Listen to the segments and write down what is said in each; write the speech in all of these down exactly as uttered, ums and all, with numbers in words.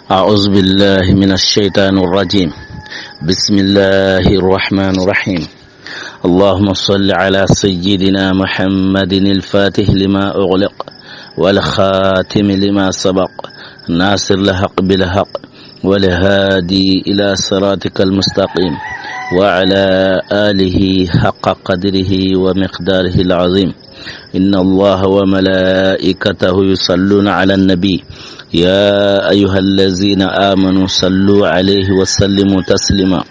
أعوذ بالله من الشيطان الرجيم. بسم الله الرحمن الرحيم. اللهم صل على سيدنا محمد الفاتح لما أغلق والخاتم لما سبق ناصر الحق بالحق والهادي إلى صراطك المستقيم وعلى آله حق قدره ومقداره العظيم. إن الله وملائكته يصلون على النبي، يا أيها الذين آمنوا صلوا عليه وسلموا تسليما.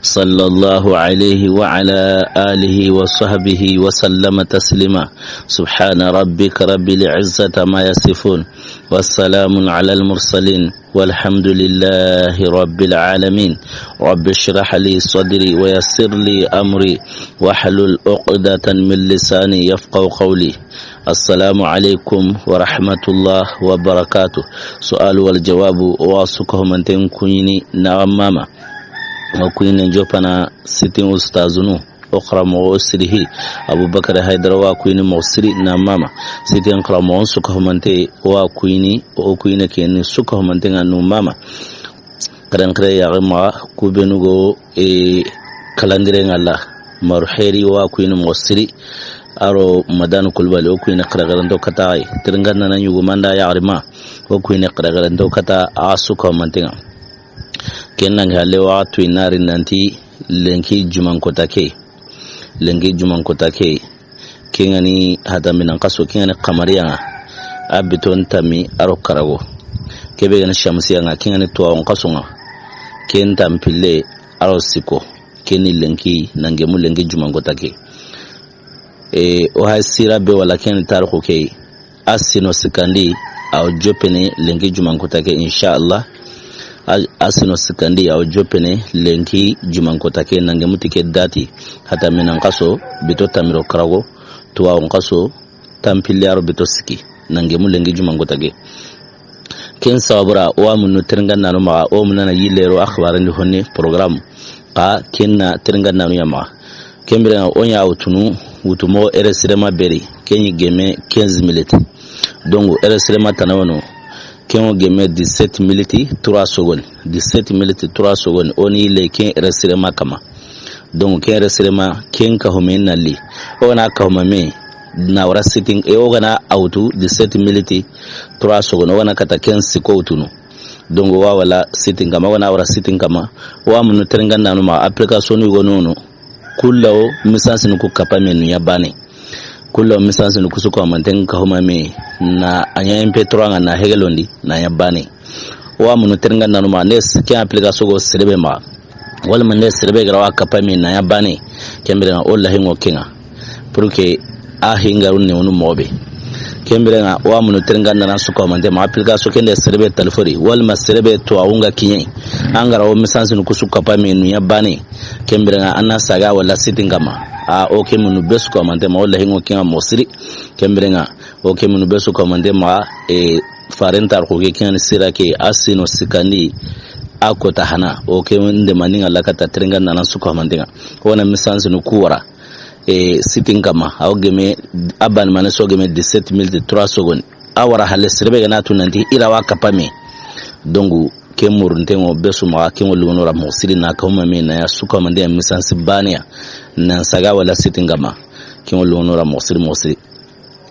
صلى الله عليه وعلى آله وصحبه وسلم تسليما. سبحان ربك رب العزة ما يصفون، والسلام على المرسلين، والحمد لله رب العالمين. رب اشرح لي صدري ويسر لي أمري واحلل عقدة من لساني يفقهوا قولي. السلام عليكم ورحمة الله وبركاته. سؤال والجواب. Wa su ko manten kuɲini na mama. Wa kuɲini jopana sitin ustazunu. O xaramoxo sirihi. Abubakar Haydara wa kuɲini moxo siri na mama. Sitin xaramoxo su ko mante wa kuɲini, o kuɲini ke ni su ko mante ŋa nu mama. Karen kare ya ma ku benu go e kalandire ŋa la. Maru heri wa kuɲini moxo siri. Aro Madan Kulbali o kuɲini xaraxaranto kata ay. Tiringa nana ɲugu manda ya ma. O kuɲini xaraxaranto kata a su ko mante ŋa. Ken nange halle waxatu i na ri nanti lenki jumankota ke. Lenki jumankota ke. Ke ŋa ni hata minan xaso, ke ŋa ni xamariya ŋa. A biton tammi aro karago. Ke be ga ni shamsiya ŋa, ke ŋa ni tuwawon xaso ŋa. Ken tampille aro siko. Ke ni lenki nangemu lenki jumankota ke. E, o hay sira be wala ke ŋa ni tarixu ke. A sino sikandi, a wo jopene lenki jumankota ke, inshallah. A, a sino sikandi, a wo jopene lenki jumankota ke, nange muti ke dati. Hata minan xaso, bito tamiro karago, tuwawon xaso, tampille aro bito siki. Nangemu lenki jumankota ke. Ken sababura, o wa munu teringa nanu maxa, o munana yillero axbarandi honne programme. Xa ken na teringa nanu ya maxa. Ken bire ŋa o ɲa wutunu, wutu moxo eresirema beri, ken ɲi geme quinze minutes. Donc, eresirema tana wono, ken ŋo geme dix-sept minutes trois secondes. Dix-sept minutes trois secondes, o ni le ken eresirema kama. Donc, ken eresirema, ken ka home na li. O na ka home me, na wara sitin, e o ga na a wutu dix-sept minutes trois secondes, o ga na kata ken siko wutunu. Donc, wa wala sitin kama, wa na wara sitin kama, wa munu teringa nanu ma application yugo nono. Kullawo message nu ku kapa me nu ya bane. Kullawo message nu ku su ko manten ka homa me na a ɲa M P trois ŋa na hegelondi na ya bane. Wa munu teringa nanu ma ne s-, ke application go serebe ma. Wala ma ne serebe ga ra wa kapa me na ya bane. Ken bire ŋa o lahi ŋo ke ŋa. Pour que a hingaru ne wonu moxo be. Ken bire ŋa, wa munu teringa nana su ko mante ma application ken de serebe telefori, wala ma serebe to a wunga kiɲe. An ga ra wo message nu ku su kapa me nu ya bane. Ken bire ŋa, an na saga wala sitin kama. A, o ke munu be su ko mante ma, wala hingo ke ŋa moxo siri. Ken bire ŋa, o ke munu be su ko mante ma, e, faren tarixu ke ken sira ke a sino sikandi. A kota hana, o ke nde maninga la kata teringa nana su ko mante ŋa. Wona message nu ku wara. E, sitin kama, a wo geme, a bani mane so geme dix-sept minutes trois secondes. A wara halle serebe ga na tu nanti i ra wa kapa me. Donc, ke murunten ŋo be su maxa, ke ŋo lugono ra moxo siri na ka huma me na ya su ko mante ya message bane ya. Nan saga wala sitin kama. Ke ŋo lugono ra moxo siri, moxo siri.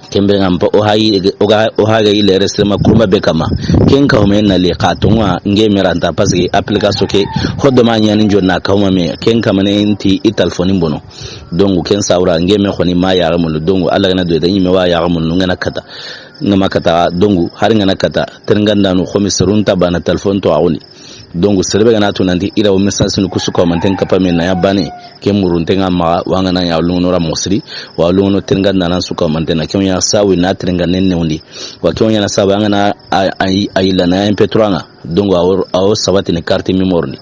Ken bire ŋa mpa o hayi, o ga, o haga ile eresirema kurma be kama. Ken ka home na li xa to ŋa nge meranta parce que application ke hodo ma ɲani jonna ka huma me. Ken kama ne nti i telefoni bono. Donc, ken sawura nge me xoni ma ya ga mulu. Donc, Alla ga na do da ɲi me wa ya ga mulu ŋa na kata. Ŋa ma kata, donc, hari ŋa na kata. Teringa nanu xomi serun ta bana telefon to a woni. Donc, serebe ga na tu nanti i ra wo message nu ku su ko manten kapa me na ya bane. Ke murunten ŋa maxa, wa ŋa na ya lugono ra moxo siri, wa lugono teringa nana su ko manten na. Ke ŋo ya sawi na teringa nen ne wundi. Wa ke ŋo ya na sawi a ŋa na a, a, a yi la na ya M P trois ŋa. Donc, a wo, a wo sabati ni carte mémoire ni.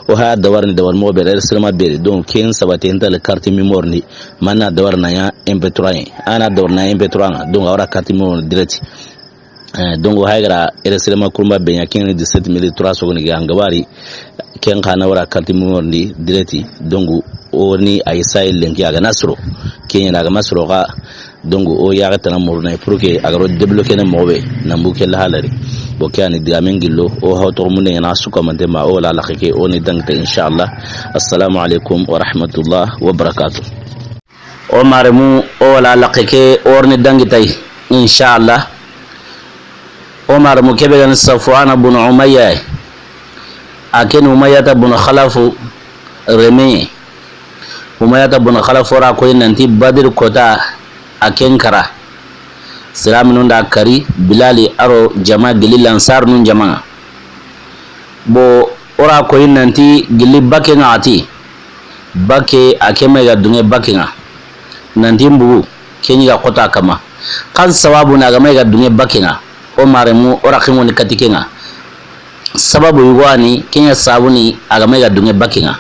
O ha dawar ni dawar moxo bere, eresirema bere. Donc, ken sabati enta le carte mémoire ni. Mana dawar na ya M P trois ye. Ana dawar na ya M P trois ŋa. Donc, a wara carte mémoire ni direct. Eh, donc, hay ga ra eresirema kurma be ɲa ken dix-sept minutes trois secondes ga ngabari. Ken xa na wara carte mémoire ni direct. Donc, o ni a yi sayi lenki a ga na soro. Ken ɲa na ga ma soro ga. Donc, o ya ga tana muruna pour que a ga ro débloquer ne moxo be. Nan bu ke la halari. Bo ke a ni digaamen gillo, o haw toxo munde ɲaana su kamante ma, o wala laxe ke, o ni dangita, inshallah. Assalamu alaikum wa rahmatullah wa barakatuh. O maremu, o wala laxe ke, o ni dangita yi, inshallah. O maremu ke be ga ni Safwana bun Umayya, a ke ni Umayyata bun Xalafu reme. Umayyata bun Xalafu ra ko nanti Badri kota a ken kara. Silaminun da kari Bilali a ro jama gilli Lansarunun jama ŋa. Bo o ra ko nanti gilli bakke ŋa a ti. Bakke a ke ma i ga dunŋe bakke ŋa. Nanti mbugu ke ɲi ga kota kama. Kan sababu na ga ma i ga dunŋe bakke ŋa. O maremu o ra xinŋo ni kati ke ŋa. Sababu yugo a ni, ke ɲa sabu ni a ga ma i ga dunŋe bakke ŋa.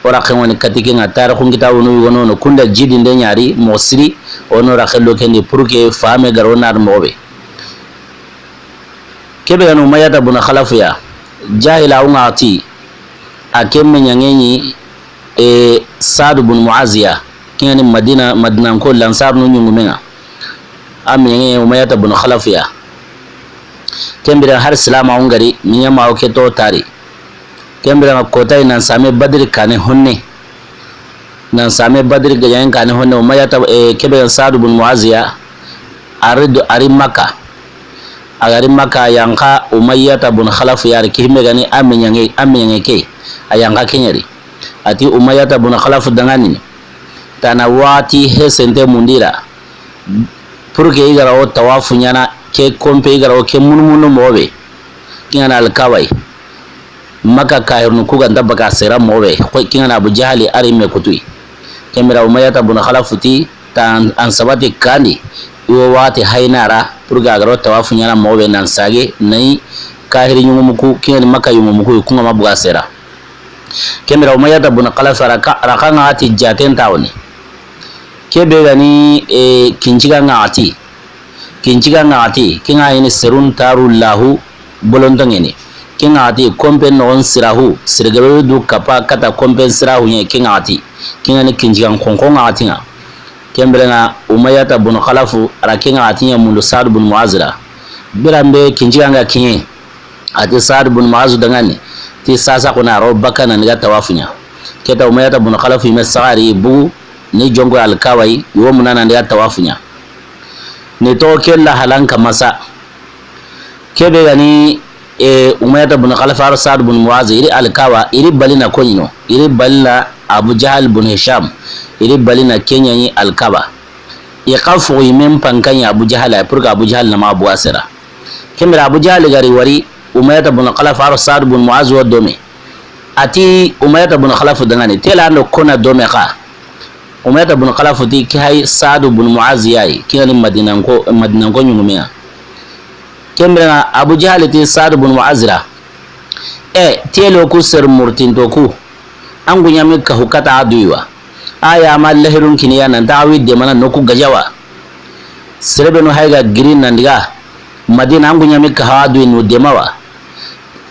O ra xinŋo ni kati ke ŋa, tarixun kitaabunu yugo no, kunda jidinde ɲa ri, moxo siri, o no ra xello kendi pour que fame garo na moxo be. Ke be ga ni Umayyata bun Xalafu ya, jahilaaxu ŋa a ti, a ke me ɲaŋe ɲi, e, Saadu bun Muaziya, ke ŋa ni Madina, Madinanko Lansarunu ɲungume ŋa. A me ɲaŋe Umayyata bun Xalafu ya. Ken biren hari silaamaxu ŋa ri, me ɲa ma o ke to tari. Ken biren ŋa kota yi nan same Badri kaane honne. Nan same Badri gajaŋen kaane honne, Umayyata, e, ke be ga ni Saadu bun Muaziya, a ri do, a ri Makka. A ga ri Makka, a yanqa Umayyata bun Xalafu ya ri, ke me ga ni a me ɲaŋe, a me ɲaŋe ke, a yanqa ke ɲa ri. A ti Umayyata bun Xalafu danŋa ni, tana waxati hesente mundi ra, pour que i ga ra o tawafu ɲaana, ke konpe i ga ra o ke munumunu moxo be, ke ŋa ni Alkaaba yi. Makka kaahirunu ku ga nta baga sera moxo be, xo ke ŋa ni Abu Jahali a ri me kutu yi. Ken biren Umayyata bun Xalafu ti, ta an, an sabati kandi, i wo waxati hayina ra, pour que a ga ra o tawafu ɲaana moxo be nan sage, na yi kaahiri ɲungumu ku, ke ŋa ni Makka yungumu ku, ku ŋa ma buga sera. Ken biren Umayyata bun Xalafu ra xa, ra xa ŋa a ti jaaten tawoni. Ke be ga ni, e, kinciga ŋa a ti. Kinciga ŋa a ti, ke ŋa yi ni serun taru lahu bolontoŋeni. Ke ŋa a ti, konpe noxon sirahu, sere gabe du kappa kata konpe sirahu ɲa, ke ŋa a ti. Ke ŋa ni kinciga xonxo ŋa a ti ŋa. Ken biren ŋa Umayyata bun Xalafu, a ra ke ŋa a ti ɲa mundu Saadu bun Muazi ra. Biranbe kinciga ŋa kiɲe. A ti Saadu bun Muazu danŋa ni, ti sasa xo na ro Bakka nan daga tawafu ɲa. Ke ta Umayyata bun Xalafu yi me saxari bugu, ni jonko Alkaaba yi, i wo muna nan daga tawafu ɲa. Ni to ke la halan ka masa. Ke be ga ni, e, Umayyata bun Xalafu a ro Saadu bun Muazu, i ri Alkaaba, i ri bali na ko ɲi no, i ri bali na Abu Jahal bun Hisham, i ri bali na ke ɲa ɲi Alkaaba. I xa fo yi me n panka ɲa Abu Jahal, pour que Abu Jahal na ma buga sera. Ken biren Abu Jahal ga ri wari Umayyata bun Xalafu a ro Saadu bun Muazu wo dome. A ti Umayyata bun Xalafu danŋa ni, tela ando ko na dome xa. Umayyata bun Xalafu ti ke hay Saadu bun Muazi ya yi, ke ŋa ni Madinanko, Madinanko ɲungume ŋa. Ken biren ŋa Abu Jahal ti Saadu bun Muazi ra. E, telo ku ser murtinto ku. An gu ɲa me kahu kata a du yi wa. A ya ma lahirun kini ya nan ta a wi demana no ku gajawa. Sere be no hay ga giri nan daga Madina, an gu ɲa me kahu a du yi no dema wa.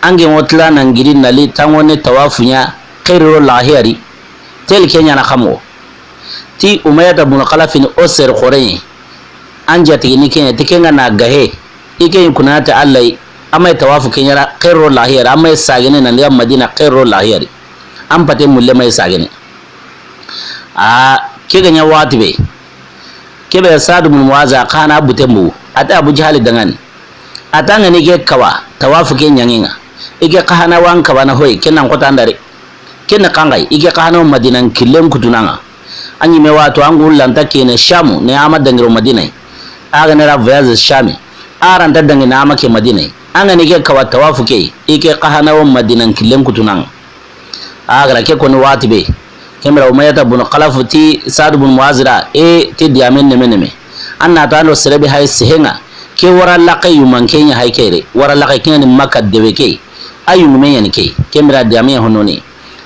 An ge ŋo tila nan giri na li tanŋo ne tawafu ɲa xeeri ro laxiyari. Tel ke ɲa na xa mo. Ti Umayyata bun Xalafu ni o ser xore ɲi. An jatigi ni ke ɲa ti ke ŋa na gahe. I ke ɲi kuna ti Alla yi. A ma yi tawafu ke ɲa ra xeeri ro laxiyari. A ma yi sagene nan daga Madina xeeri ro laxiyari. An pate mulle ma yi sagene. A ke ga ɲa waxati be. Ke be Saadu bun Muazu xa na bute mbugu. A ti Abu Jahali danŋa ni. A ti an ga ni ke kawa, tawafu ke ɲaŋe ŋa. I ke xa hana wa an kawa na hoyi, ke nan xota ndari. Ke na xa ŋa yi, i ke xa hana wa Madinan killen kutuna ŋa. An ɲi me wa to an gu lanta ke ne Shamu, ne a ma dangi ro Madina yi. A ga ne ra voyage Shami. A ra nta dangi na a ma ke Madina yi. An ga ni ke kawa tawafu ke, i ke xa hana wa Madinan killen kutuna ŋa. A ga ra ke koni waxati be. Ken biren Umayyata bun Xalafu ti Saadu bun Muazi ra, e, ti digamen neme neme. An na to an do sere be hay sehe ŋa. Ke wara laxe yuman ke ɲa hay kere. Wara laxe ke ŋa ni Makka dewe ke. A yungume ɲa ni ke. Ken biren digamen ya honno ni.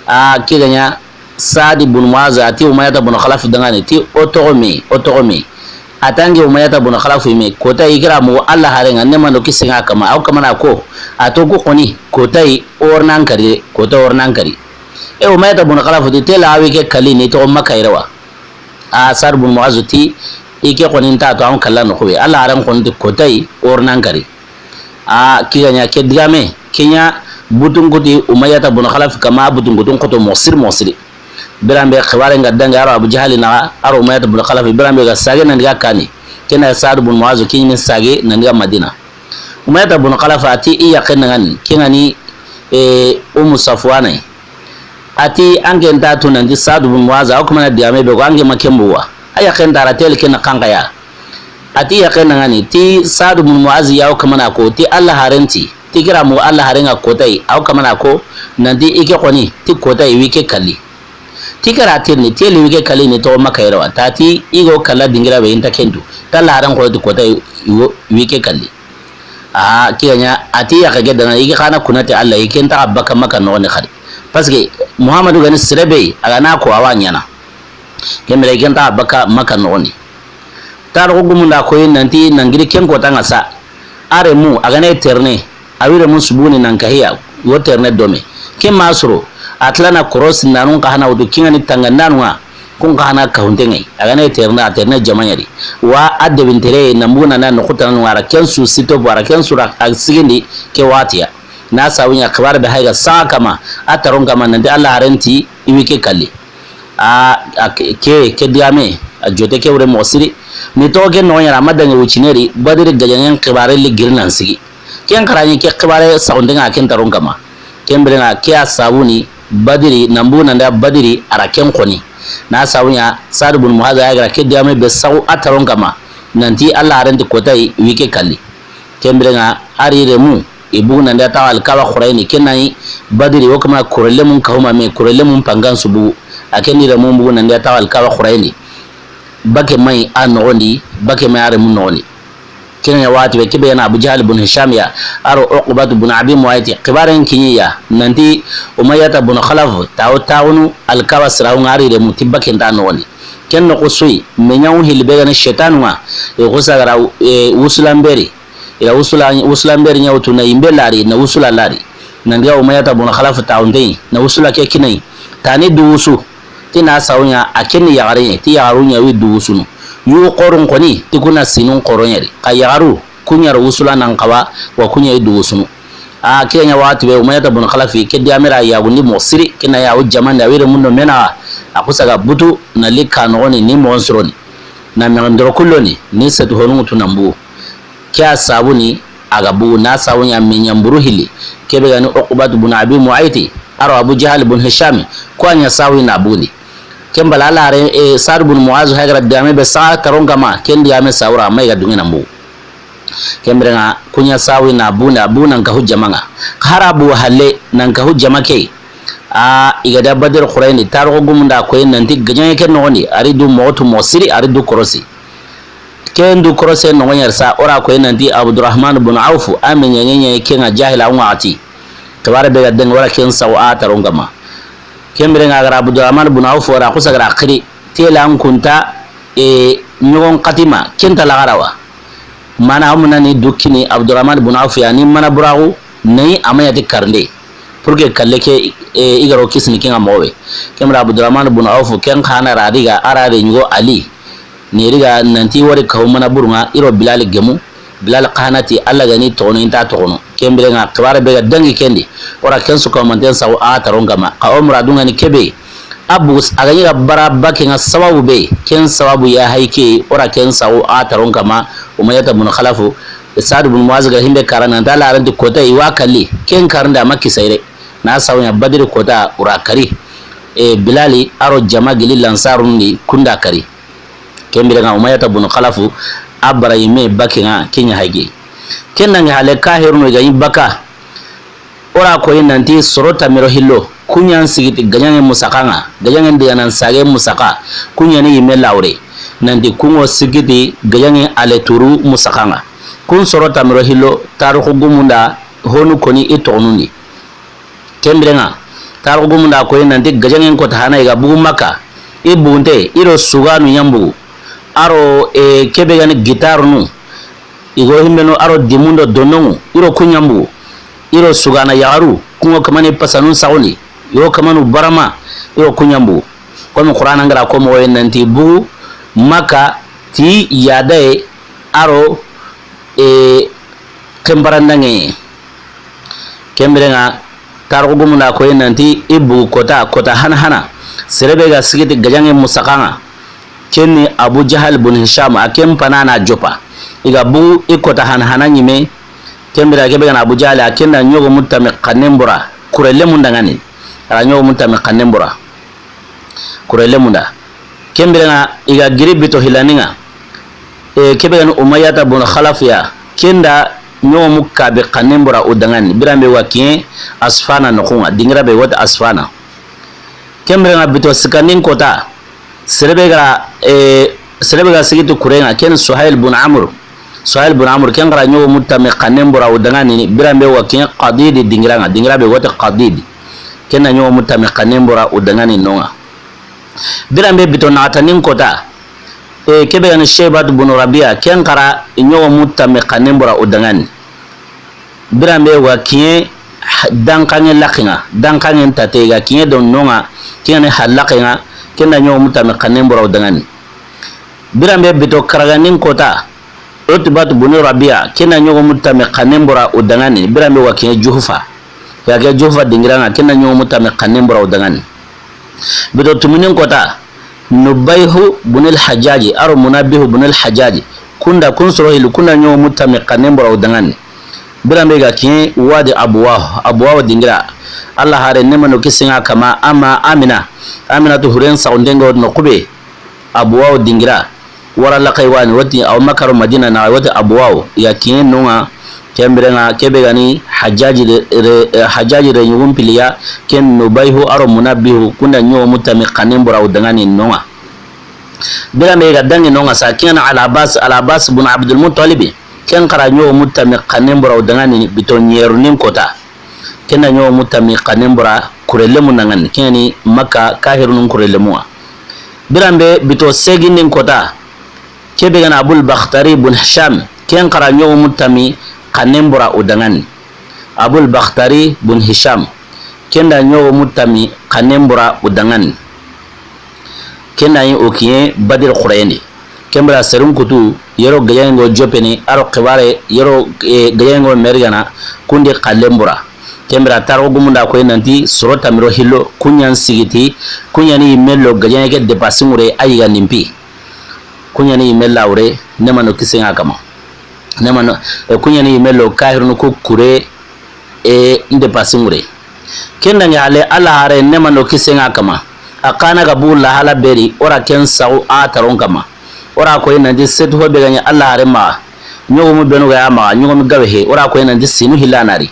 A ke ga ɲa Saadi bun Muazi a ti Umayyata bun Xalafu danŋa ni ti o toxo me, o toxo me. A tangi Umayyata bun Xalafu yi me, kota yi kira mo Alla hare ŋa ne mando kise ŋa kama, aw kama na ko, a to ku xoni, kota yi ornan kari, kota ornan kari. E Umayyata bun Xalafu ti tela awi ke kali ni to Makka yi ra wa. A Saadu bun Muazu ti, i ke xoni nta to an kalla no ko be. Alla haren xoni ti kota yi ornan kari. A ke ga ɲa ke digame, ke ɲa butun kuti Umayyata bun Xalaf kama, butun kutun xoto moxo siri moxo siri. Biranbe xibaare nga dangi a ro Abu Jahali naxa, a ro Umayyata bun Xalaf, biranbe ga sage nan diga kani. Ke na Saadu bun Muazu ke ɲi sage nan diga Madina. Umayyata bun Xalaf a ti i yaqe na ŋa ni, ke ŋa ni, e, Umu Safwana yi. A ti an ke nta tu nanti Saadu bun Muazu, a wo kamana digame be ko an ke ma ken buwa. A yaqe nta ra tele ke na xanxaya. A ti yaqe na ŋa ni, ti Saadu bun Muazu ya wo kamana ko, ti Alla haren ti, ti kira mu Alla haren ŋa kota yi, a wo kamana ko, nanti i ke xoni, ti kota yi wi ke kalli. Ti kira tirni, ti li wi ke kalli ni to Makka yere wa. Ta ti i go kalla dingira be inta kentu. Ta Alla haren ko ti kota yi, i wo, wi ke kalli. A, ke ga ɲa, a ti yaqe ke dana, i ke xana kunati Alla, i ke nta baka Makka noxon di xadi. Parce que Muhammadu ga ni sere be, a ga na ko a wa ɲaana. Ken bire i ke nta baka Makka noxon di. Tarixu gumun da koyi nanti nan giri ken kota ŋa sa. A remu, a ga na terene, a wi remu subuni nan kahiya, wo terene dome. Ken ma soro, a tilana korosi nanun ka hana wutu ke ŋa ni tanga nanu ŋa. Kun xa na kahunte ŋa yi. A ga na terene, a terene jama ɲa di. Wa a debintere, na mbugu na na noxu tananu ŋa ra, ken su sito bo a ra, ken su ra a sigindi ke watiya. Na sabu ɲa xibaare be hayga saxa kama, a taron kama, nanti Alla haren ti i wi ke kalli. A, a ke, ke, ke digame, a jote ke wure moxo siri. Ni to ke noxo ɲa ra, a ma dange wucineri, Badiri gajaŋen xibaare li giri nan sigi. Ken xarani ke xibaare saxunte ŋa ken taron kama. Ken bire ŋa ke a sabu ni Badiri, nan bu nan da Badiri a ra ken xoni. Na sabu ɲa Saadu bun Muazu ya ga ra ke digame be saxu a taron kama. Nanti Alla haren ti kota yi wi ke kalli. Ken bire ŋa a ri remu, i bugu nan da tawa Alkaba xurayni, ken na yi Badiri, wo kama kurelemun kahuma me, kurelemun pangan su bugu. A ken ni remu bugu nan da tawa Alkaba xurayni. Bake ma yi a noxon di, bake ma yi a remu noxon di. Ken ɲa waxati be, ke be ga na Abu Jahal bun Hisham ya, a ro Uqbatu bun Abi Muayt, xibaaren kiɲi ya, nanti Umayyata bun Xalaf, tawo tawunu Alkaba sirawu ŋa a ri remu ti bake nta noxon di. Ken noxo su yi, me ɲawu hilli be ga ni setanu ŋa, e, xusa ga ra, e, wusulan beri. I ra wusula, wusulan beri ɲa wutu na yimbe lari, na wusula lari. Nan diga Umayyata bun Xalaf tawunte yi, na wusula ke kini a yi. Tani du wusu. Ti na sawu ɲa, a ken ni yaxare ɲa, ti yaxaru ɲa wi du wusunu. Yu xorun xoni, ti ku na sinun xoro ɲa ri. Xa yaxaru, ku ɲa ro wusula nan xawa, wa ku ɲa wi du wusunu. A, ke ɲa waxati be, Umayyata bun Xalafi, ke digame ra yaxundi moxo siri, ke na ya wo jamandi, a wi remun do me naxa, a xusa ga butu, na li ka noxon di, ni moxon sironi. Na mexen doro kulloni, ni setu honun ŋutu nan bugu. Ke a sabu ni, a ga bugu, na sabu ɲa me ɲa mburu hilli. Ke be ga ni Uqbatu bun Abi Muayti, a ro Abu Jahal bun Hishami, ku a ɲa sabu ni na bugundi. Ken bala Alla haren, e, Saadu bun Muazu haygara digame be saxa taron kama, ken digame sabu ra, a ma i ga duŋe nan bugu. Ken bire ŋa, ku ɲa sabu ni na bugundi, a bugu nan kahu jama ŋa. Xa hara bugu halle, nan kahu jama ke. A, i ga da Badiri xurayni, tarixu gumun da koyi nanti gajaŋe ke noxon di, a ri du moxo tu moxo siri, a ri du korosi. Ken du korose noxo ɲa ri sa, o ra koyi nanti Abdurahman bun Awfu, a me ɲaŋe ɲaŋe ke ŋa jahila ŋa waxati. Xibaare be ga dangi, o ra ken saxu a taron kama. Ken bire ŋa a ga ra Abdurahman bun Awfu, o ra xusa ga ra xiri. Tela an kunta, e, ɲogon xatima, ken ta laxara wa. Mana amu na ni du kini Abdurahman bun Awfu ya ni mana buraxu, na yi a ma ɲa ti karinde. Pour que kalle ke, e, i ga ro kisini ke ŋa moxo be. Ken bire Abdurahman bun Awfu, ken xa na ra diga, a ra de ɲugo Ali. Ni riga nanti wari kahu mana buru ŋa, i ro Bilal gemu. Bilal xa na ti Alla ga ni toxono, i nta toxono. Ken bire ŋa xibaare be ga dangi ken di. O ra ken su kahumanten saxu a taron kama. Xa o muradu ŋa ni ke be. A bugu, a ga ɲi ga bara bake ŋa sababu be. Ken sababu ya hay ke, o ra ken saxu a taron kama. Umayyata bun Xalafu, Saadu bun Muazu ga himbe kara nan ta Alla haren ti kota i wa kalli. Ken karinde a ma kisa yere. Na sabu ɲa Badiri kota o ra kari. E, Bilali, a ro jama gili Lansarun di kunda kari. Ken bire ŋa Umayyata bun Xalafu, a bara yime bake ŋa, ke ɲa hage. Ken nange hale kahirunu i ga ɲi baka. O ra koyi nanti soro tamiro hillo, ku ɲan sigiti gajaŋe musaxa ŋa, gajaŋe diganan sage musaxa, ku ɲa ni yime lawre. Nanti ku ŋo sigiti gajaŋe ale turu musaxa ŋa. Kun soro tamiro hillo, tarixu gumun da honu koni i toxonun di. Ken bire ŋa, tarixu gumun da koyi nanti gajaŋen kota hana i ga bugu Makka, i bugunte, i ro suganu ɲa n bugu, a ro, e, ke be ga ni gitarunu, i go himbenu, a ro dimun do donnoŋu, i ro ku ɲa n bugu, i ro sugana yaxaru, ku ŋo kamani pasanun saxundi, i go kamanu barama, i ro ku ɲa n bugu. Komi Qur'ana n ga ra ko moxo ye nanti bugu Makka ti yadaye, a ro, e, Xenparandaŋe. Ken biren ŋa, tarixu gumun da a koyi nanti i bugu kota, kota hana hana. Sere be ga sigi ti gajaŋe musaxa ŋa. Ken ni Abu Jahal bun Hisham, a ken pana na joppa. I ga bugu i kota hana hana ɲi me. Ken biren ŋa ke be ga na Abu Jahal, a ken da ɲogomu tami xannen bora. Kure lemun da ŋa ni. A ra ɲogomu tami xannen bora. Kure lemun da. Ken biren ŋa i ga giri bito hilani ŋa. E, ke be ga ni Umayyata bun Xalaf ya. Ken da ɲogomu kabi xannen bora o da ŋa ni. Biran be wa kiɲe Asfana noxun ŋa. Dingira be wa ti Asfana. Ken biren ŋa bito sikandin kota. Sere be ga ra, e, sere be ga sigi ti kuren ŋa. Ken Suhail bun Amr. Suhail bun Amr, ken xa ra ɲogomu tami xannen bora o da ŋa ni. Biran be wa kiɲe Qadidi dingira ŋa. Dingira be wa ti Qadidi. Ken na ɲogomu tami xannen bora o da ŋa ni no ŋa. Biran be bito naxatanin kota. E, ke be ga ni Shaybat bun Rabia, ken xa ra ɲogomu tami xannen bora o da ŋa ni. Biran be wa kiɲe danxaŋe laxen ŋa, danxaŋen tate ga kiɲe don no ŋa, ken ni halaxen ŋa, ken da ɲogomu tami xannen bora o da ŋa ni. Biran be bito karaganin kota, Utbat bun Rabia, ken da ɲogomu tami xannen bora o da ŋa ni, biran be wa kiɲe Juhufa. Ya ke Juhufa dingira ŋa, ken da ɲogomu tami xannen bora o da ŋa ni. Bito tumunin kota, Nubayhu bunil Hajjaji, aro Munabihu bunil Hajjaji. Kunda kun soro hilu, kunda ɲogomu tami xannen bora o da ŋa ni. Biran be ga kiɲe Wadi Abuwahu, Abuwahu dingira. Alla hare nemano kisiŋa kama ama Amina. Amina tu huren saxunden ŋa no kube. Abuwahu dingira. Wara laxay wani, wati aw Makaro Madina na, wati Abuwahu. Ya kiɲe no ŋa, ken biren ŋa, ke be ga ni Hajjaji re, re, Hajjaji re ɲugun piliya, ken Nubayhu aro Munabihu, kunda ɲogomu tami xannen bora o da ŋa ni no ŋa. Biran be ga dangi no ŋa sa, ken Al-Abbas, Al-Abbas bun Abdul Muttalibi, ken xa ra ɲogomu tami xannen bora o da ŋa ni bito ɲerunin kota. Ken da ɲogomu tami xannen bora kure lemun da ŋa ni, ken ni Makka kahirunun kure lemun ŋa. Biran be bito segindin kota, ke be ga ni Abul Bakhtari bun Hisham, ken xa ra ɲogomu tami xannen bora o da ŋa ni. Abul Bakhtari bun Hisham, ken da ɲogomu tami xannen bora o da ŋa ni. Ken da ɲi o kiɲe Badiri xureyeni. Ken bira serun kutu, yero gajaŋen ŋo joppeni, aro xibare, yero, e, gajaŋen ŋo merigana, kundi xallen bora. Ken bira tarixu gumun da a koyi nanti, soro tamiro hillo, ku ɲan sigiti, ku ɲani yimme lo gajaŋe ke depasi ŋure a yiga nimpi. Ku ɲani yimme lawure, nemano kisiŋa kama. Nemano, e, ku ɲani yimme lo kahirunu ku kure, e, nde pasi ŋure. Ken da ŋa hale Alla hare nemano kisiŋa kama. A xa na ga bu lahala beri, o ra ken saxu a taron kama. O ra koyi nanti setu ho be ga ɲa Alla hare maxa. Ɲogomu benu ga ya maxa, ɲogomi gabe he, o ra koyi nanti sinu hilla na ri.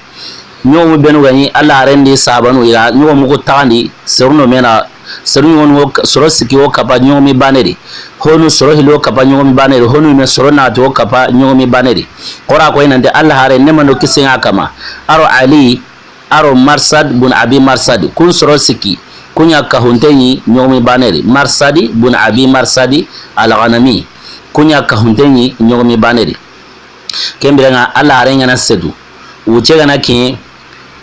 Ɲogomu benu ga ɲi Alla haren di sahabanu i ra, ɲogomu ku taxandi, seru no mena, seru ɲogonu wo, soro sikki wo kapa ɲogomi bane di. Honu soro hilo kapa ɲogomi bane di, honu me soro nati wo kapa ɲogomi bane di. O ra koyi nanti Alla hare nemano kisiŋa kama. Aro Ali, aro Marsad bun Abi Marsad, kun soro sikki, ku ɲa kahunte ɲi ɲogomi bane di. Marsadi bun Abi Marsadi Al-Ghanami, ku ɲa kahunte ɲi ɲogomi bane di. Ken bira ŋa Alla hare ŋa na setu. Wuce ga na ke,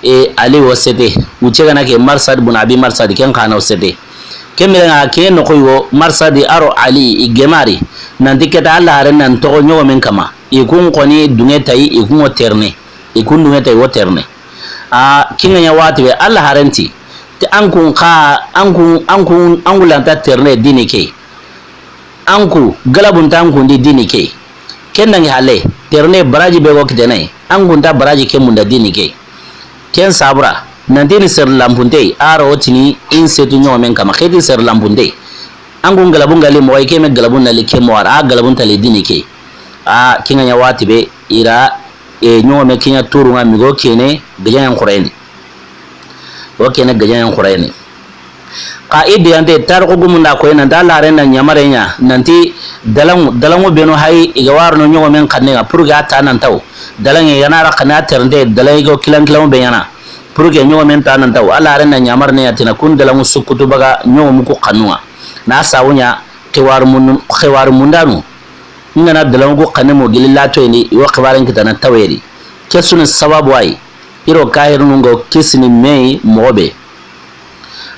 e, Ali wo sete. Wuce ga na ke Marsad bun Abi Marsad, ken xa na wo sete. Ken bira ŋa ke no koyi wo Marsadi aro Ali i gemari. Nanti keta Alla hare nan toxo ɲogomen kama. I kun koni duŋe tayi, i kun wo terne. I kun duŋe tayi wo terne. A, kiŋa ɲa wati be Alla haren ti. Te an kun xa, an kun, an kun, an kun lanta terne dini ke. An ku, galabunta an kundi dini ke. Ken da ŋa hale, terne baraji be go kitene, an kunta baraji ke munda dini ke. Ken sabura, nanti ni sere lampunte, aro tini in setu ɲogomen kama, xeti sere lampunte. An kun galabun gali moxo ke me galabun nali ke moxo, a galabun tali dini ke. A, kiŋa ɲa wati be, i ra, e, ɲogome kiɲa turu ŋa migo kene, gajaŋen xureyeni. Wo kene gajaŋen xureyeni. Xa i digante tarixu gumun da koyi nanti Alla haren na ɲamare ɲa nanti dalaŋu, dalaŋu benu hayi i ga warono ɲogomen xanne ŋa pour que a ta nan taw. Dalaŋe i ga na ra xanne a terente dalaŋe go kilan kilan be ɲana. Pour que ɲogomen ta nan taw. Alla haren na ɲamare ne ɲa tina kun dalaŋu sukutu baga ɲogomu ku xannu ŋa. Na sawu ɲa xiwari mun, xiwari mundanu. N ga na dalaŋu ku xanne mo gili latoyini i wo xibaren kitana taweri. Ke sunu sababu ayi. Iro kahirunu ŋo kisini meyi moxo be.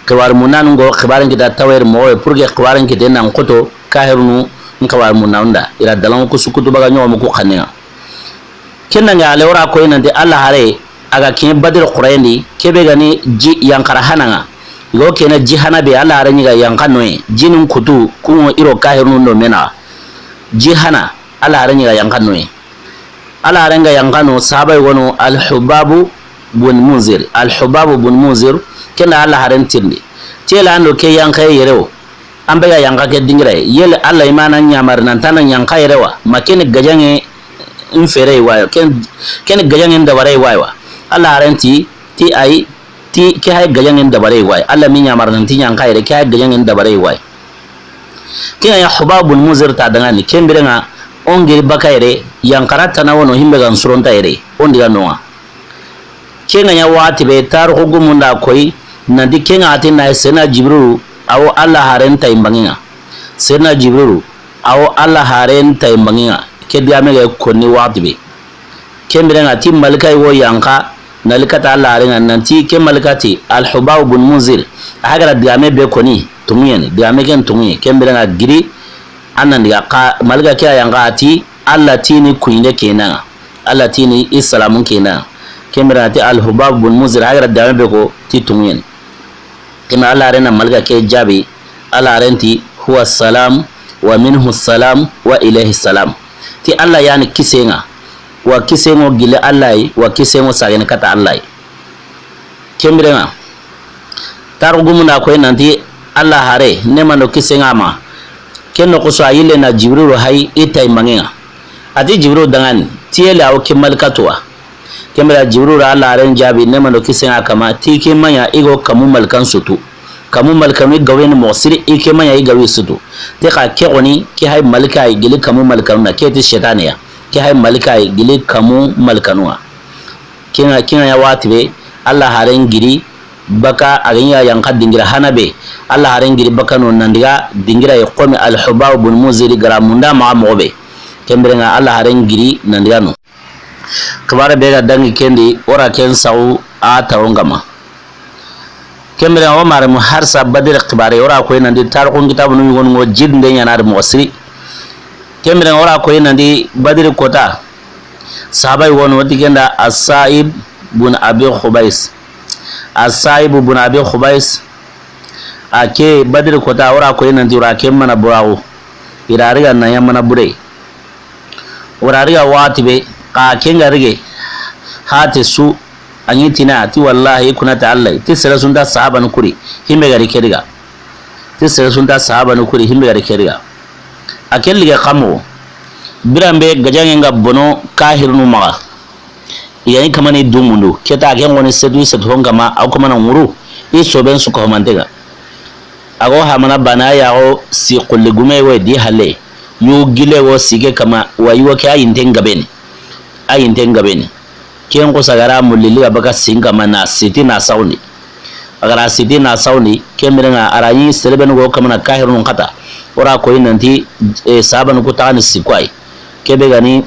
Xiwari munanu ŋo xibaren kita taweri moxo be pour que xibaren kite nan xoto kahirunu n xiwari munanu da. I ra dalaŋu ku sukutu baga ɲogomu ku xanne ŋa. Ken danŋa, a le wara koyi nanti Alla haare, a ga kiɲe Badiri xooren di, ke be ga ni ji yanqara hana ŋa. I go ke na ji hana be, Alla haare ɲi ga yanqa no ye, jinin kutu, kun ŋo i do kaahirunu do me naxa. Ji hana, Alla haare ɲi ga yanqa no ye. Alla haare ga yanqa no, sahaaba yogo no, Al-Hubaabu bun Munzir. Al-Hubaabu bun Munzir, ken da Alla haaren tirindi. Ti yele an do ke yanqa yere wo. An be ga yanqa ke dingira yi. Yele Alla i ma na ɲaamari nan ti an na yanqa yere wa. Ma ken ni gajaŋen feere wa. Ken, ken ni gajaŋen dabare wa wa. Alla haaren ti, ti ayi, ti ke hay gajaŋen dabare wa. Alla mi ɲaamari nan ti yanqa yere, ke hay gajaŋen dabare wa. Ken ŋa ya Hubaabu bun Munzir ta danŋa ni, ken biren ŋa o n giri baka yere, yanqara tana wono himbe ga n suronta yere, o n diga no ŋa. Ken ŋa ya waxati be, taarixu gumun da koyi, nanti ken ŋa a ti na Seydina Jibrilu, a wo Alla haaren tayi n banŋen ŋa. Seydina Jibrilu, a wo Alla haaren tayi n banŋen ŋa. Ke digaame ga konni waxati be. Ken biren ŋa ti malika yogo yanqa, na li kata Alla haaren ŋa nanti ke malika ti, Al-Hubaabu bun Munzir, a ga ra digaame be koni, tonŋu ya ni, digaame ken tonŋu ya, ken biren ŋa giri, an nan diga xa, malika ke a yanqa a ti, Alla ti ni kuyinde ke na ŋa, Alla ti ni i salaamun ke na ŋa, ken biren ŋa ti Al-Hubaabu bun Munzir, a ga ra digaame be ko, ti tonŋu ya ni. Ken biren Alla haaren na malika ke jaabi, Alla haaren ti, "Huwa salam, wa minhu salam, wa ilayhi salam." Ti Alla ya ni kisen ŋa, wa kisen ŋo gilli Alla yi, wa kisen ŋo saagene kata Alla yi. Ken biren ŋa, taarixu gumun da koyi nanti Alla haare, neema do kisen ŋa a ma, ken noxo su a yille na Jibrilu hayi i tayi n banŋen ŋa. A ti Jibrilu danŋa ni, ti yele a wo ke malika tu wa. Ken biren Jibrilu ra Alla haaren jaabi, neema do kisen ŋa a kanma, ti ke maɲa i go kamu malikan su tu. Kamu malikanu i gawe ni moxo siri, i ke maɲa i gawe su tu. Ti xa ke xoni, ke hay malika yi gilli kamu malikanu na, ke ti seytaane ya. Ke hay malika yi gilli kamu malikanu ŋa. Ken ŋa, ken ŋa ya waxati be, Alla haaren giri baka, a ga ɲi ya yanqa dingira hana be. Alla haaren giri baka no nan diga dingira yi xomi Al-Hubaabu bun Munzir ga ra munda maxa moxo be. Ken biren ŋa Alla haaren giri nan diga no. Xibaare be ga dangi ken di, o ra ken saxu a taron kanma. Ken biren ŋa o mare mu harsa Badiri xibaare, o ra koyi nanti taarixun kitaabunu yogonu ŋo jidinde ɲaana a di moxo siri. Ken biren ŋa o ra koyi nanti Badiri koota, sahaaba yogo no, o ti ken da As-Sa'ib bun Abi Xubays. As-Sa'ib bun Abi Xubays, a ke Badiri koota, o ra koyi nanti o ra ke mana buraxu. I ra riga na ɲa mana bure. O ra riga waxati be, xa ken ga rige, hate su, a ɲi tina, ti wallahi, i kuna ta Alla, ti sere su nta sahaabanu kuri, himbe ga ri ke riga. Ti sere su nta sahaabanu kuri, himbe ga ri ke riga. A ke lige xa moxo, biran be gajaŋen ga bono kaahirunu maxa. I ga ɲi kamani du mundu, ke ta ken xoni setu, i setu hon kanma, a wo kamana ŋuru, i soben su ka homanten ŋa. A go hamana bana ya go si xulli gume go di halle. Yu gille go si ke kanma, wa yugo ke a yinten gabe ni. A yinten gabe ni. Ken xosa ga ra mulli liga baka sin kanma na siti na sawundi. A ga ra siti na sawundi, ken biren ŋa a ra ɲi sere benu go kamana kaahirunun xata. O ra koyi nanti, e, sahaabanu ku taxani sikku yi. Ke be ga ni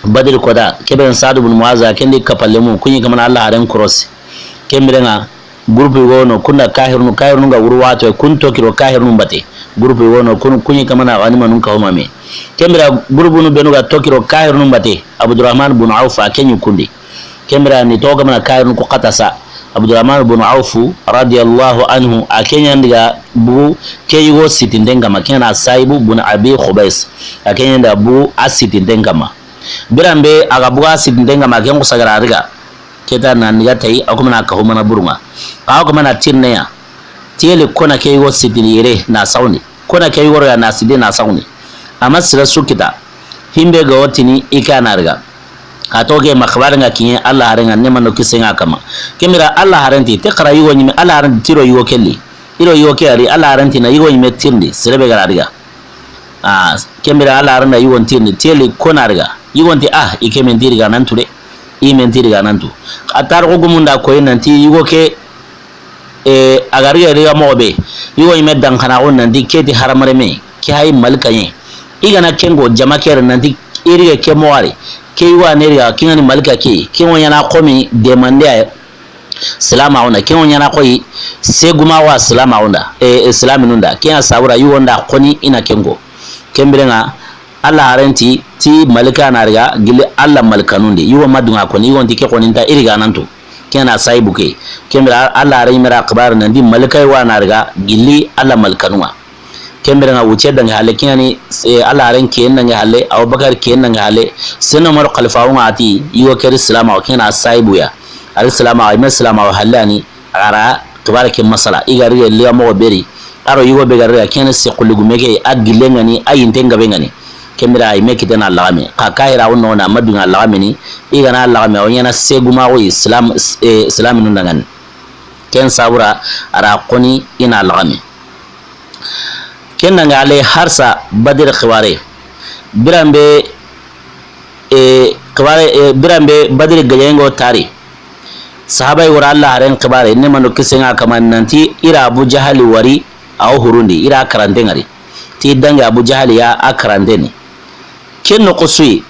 Badiri koota, ke be ga ni Saadu bun Muaza, ken di kapallemu, ku ɲi kamana Alla haaren korosi. Ken biren ŋa, groupe yogo no, kun da kaahirunu, kaahirunu ga wuru waxati, kun toxo ro kaahirunun batte. Groupe yogo no, kun, ku ɲi kamana ganimanun ka huma me. Ken biren ŋa, groupenu benu ga toxo ro kaahirunun batte, Abdurahman bun Awf a ke ɲi kun di. Ken biren ŋa ni toxo kamana kaahirunu ku xata sa. Abdurahman bun Awf radiyallahu anhu, a ke ɲa n diga bugu ke yugo sitinten kanma, ken na Sa'ibu bun Abi Xubays. A ke ɲa n diga bugu a sitinten kanma. Biran be a ga bugu a sitinten kanma, ken xosa ga ra riga. Ke ta na n diga tayi, a ku ma na kahu mana burun ŋa. A ku ma na tirine ya. Tiyeli kona ke yugo sitini yere na sawni. Kona ke yugo ya na sidi na sawni. Amma sira su kita. Himbe ga wotini i ka na riga. A to ke ma xibare ŋa kiɲe Alla haaren ŋa, neema do kisen ŋa a kanma. Ken biren Alla haaren ti, te xara yugo ɲi me, Alla haaren ti ro yugo ke li. I ro yugo ke a ri, Alla haaren ti na yugo ɲi me tirindi, sere be ga ra riga. A, ken biren Alla haaren da yugon tirindi, tiyeli kona riga. Yugon ti, a, i ke me n ti riga nan tu de. I me n ti riga nan tu. A taarixu gumun da koyi nanti yugo ke, e, a ga riga riga moxo be. Yugo ɲi me dan xana xo nanti ke ti hadamareme. Ke hay malika ɲa. I ga na ken go jama ke ri nanti i riga ke moxo a ri. Ke yugo a ne riga, ke ŋa ni malika ke. Ke ŋo ɲaana xo mi demande a yi. Silaamaxu nda, ke ŋo ɲaana xo yi, seguma wa silaamaxu nda, e, e, silaaminu nda, ke ŋa sabura yugo nda xoni i na ken ko. Ken biren ŋa, Alla haren ti, ti malika na riga gilli Alla malikanun di. Yugo ma dunŋa koni, yugo nti ke koni nta iriga nan tu. Ken na sayibu ke. Ken bire Alla haren yinme ra xibaare nan ti malika wa na riga gilli Alla malikanun ŋa. Ken bire ŋa wucce danŋa halle, ken ŋa ni, eh, Alla haren ke danŋa halle, Abubakar ke danŋa halle, Senna Umaru xalifawun ŋa ti, yugo ke ri silaama, ken na sayibu ya. A ri silaama, a yinme silaama halle a ni, a ga ra xibaare ke masala, i ga ri liga moxo be ri, a ro yugo be ga ri, ken ni se xulli gume ke, a gillen ŋa ni, a yinten gaben ŋa ni. Ken bire a yinme kite na laxame. Xa kahira wo no na ma dunŋa laxame ni, i ga na laxame, a wo ɲaana seguma wo silaam, eh, silaaminun danŋa ni. Ken sabu ra, a ra koni i na laxame. Ken danŋa halle harsa Badiri xibaare. Biranbe, e, xibaare, e, biranbe Badiri gajaŋen ŋo tari. Sahaaba yi wara Alla haren xibaare, ne mano kisen ŋa kama nanti i ra Abu Jahali wari, a wo hurundi, i ra karante ŋari. Ti danŋa Abu Jahali ya a karante ni. Ken noxo su yi,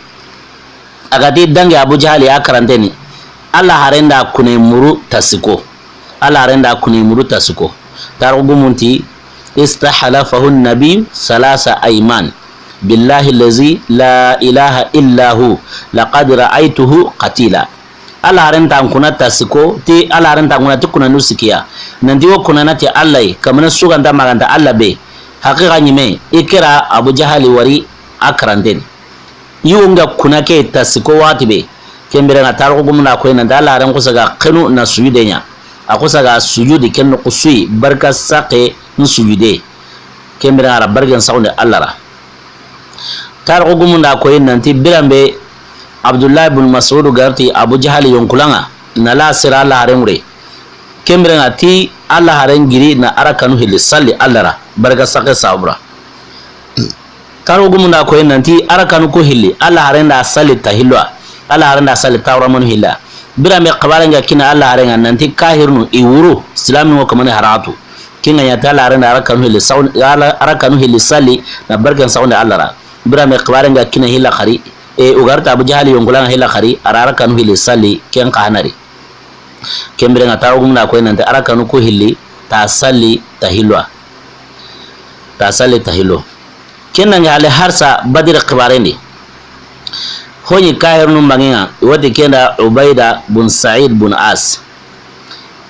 a ga ti danŋa Abu Jahali ya a karante ni. Alla haren da kune muru tasiko. Alla haren da kuni muru tasiko. Tarixu gumun ti, "Istahalafahu nabi salasa ayman. Billahi lazi la ilaha illa hu. Laqad ra'aytuhu qatila." Alla haren ta kuna tasiko, ti Alla haren ta kuna ti kuna nu sikiya. Nanti wo kuna na ti Alla yi, kamana suganta maganta Alla be. Haqiqa ɲime, i ke ra Abu Jahali wari a karante ni. Yugo ŋa kuna ke tasiko waxati be. Ken bire ŋa tarixu gumun da koyi nanti Alla haren xusa ga xenu na sujude ɲa. A xusa ga sujudi ken noxo su yi barka saxe n sujude. Ken bire ŋa a ra barken saxunde Alla ra. Tarixu gumun da koyi nanti biranbe Abdullahi bun Masudu ga ri ti Abu Jahali yonkulan ŋa na la sira Alla haren ŋure. Ken bire ŋa ti Alla haren giri na a rakanu hilli salli Alla ra barka saxe sabu ra. Tarixu gumun da koyi nanti a rakanu ku hilli, Alla haren da salli ta hillo wa, Alla haren da salli ta wuramanu hilli wa. Biranbe xibaare ŋa kini Alla haren ŋa nanti kahirunu i wuru, silaaminu ŋo kamane haratu. Ken ŋa ɲa ti Alla haren da a rakanu hilli saxun-, Alla, a rakanu hilli salli na barken saxunde Alla ra. Biranbe xibaare ŋa kini hilla xari, e, u ga ri ti Abu Jahali yonkulan ŋa hilla xari, a ra a rakanu hilli salli, ken xa na ri. Ken bire ŋa tarixu gumun da koyi nanti a rakanu ku hilli, ta salli, ta hillo wa. Ta salli, ta hillo. Ken danŋa halle harsa Badiri xibaaren di. Ho ɲi kahirunu banŋen ŋa, i wa ti ken da Ubaida bun Said bun As.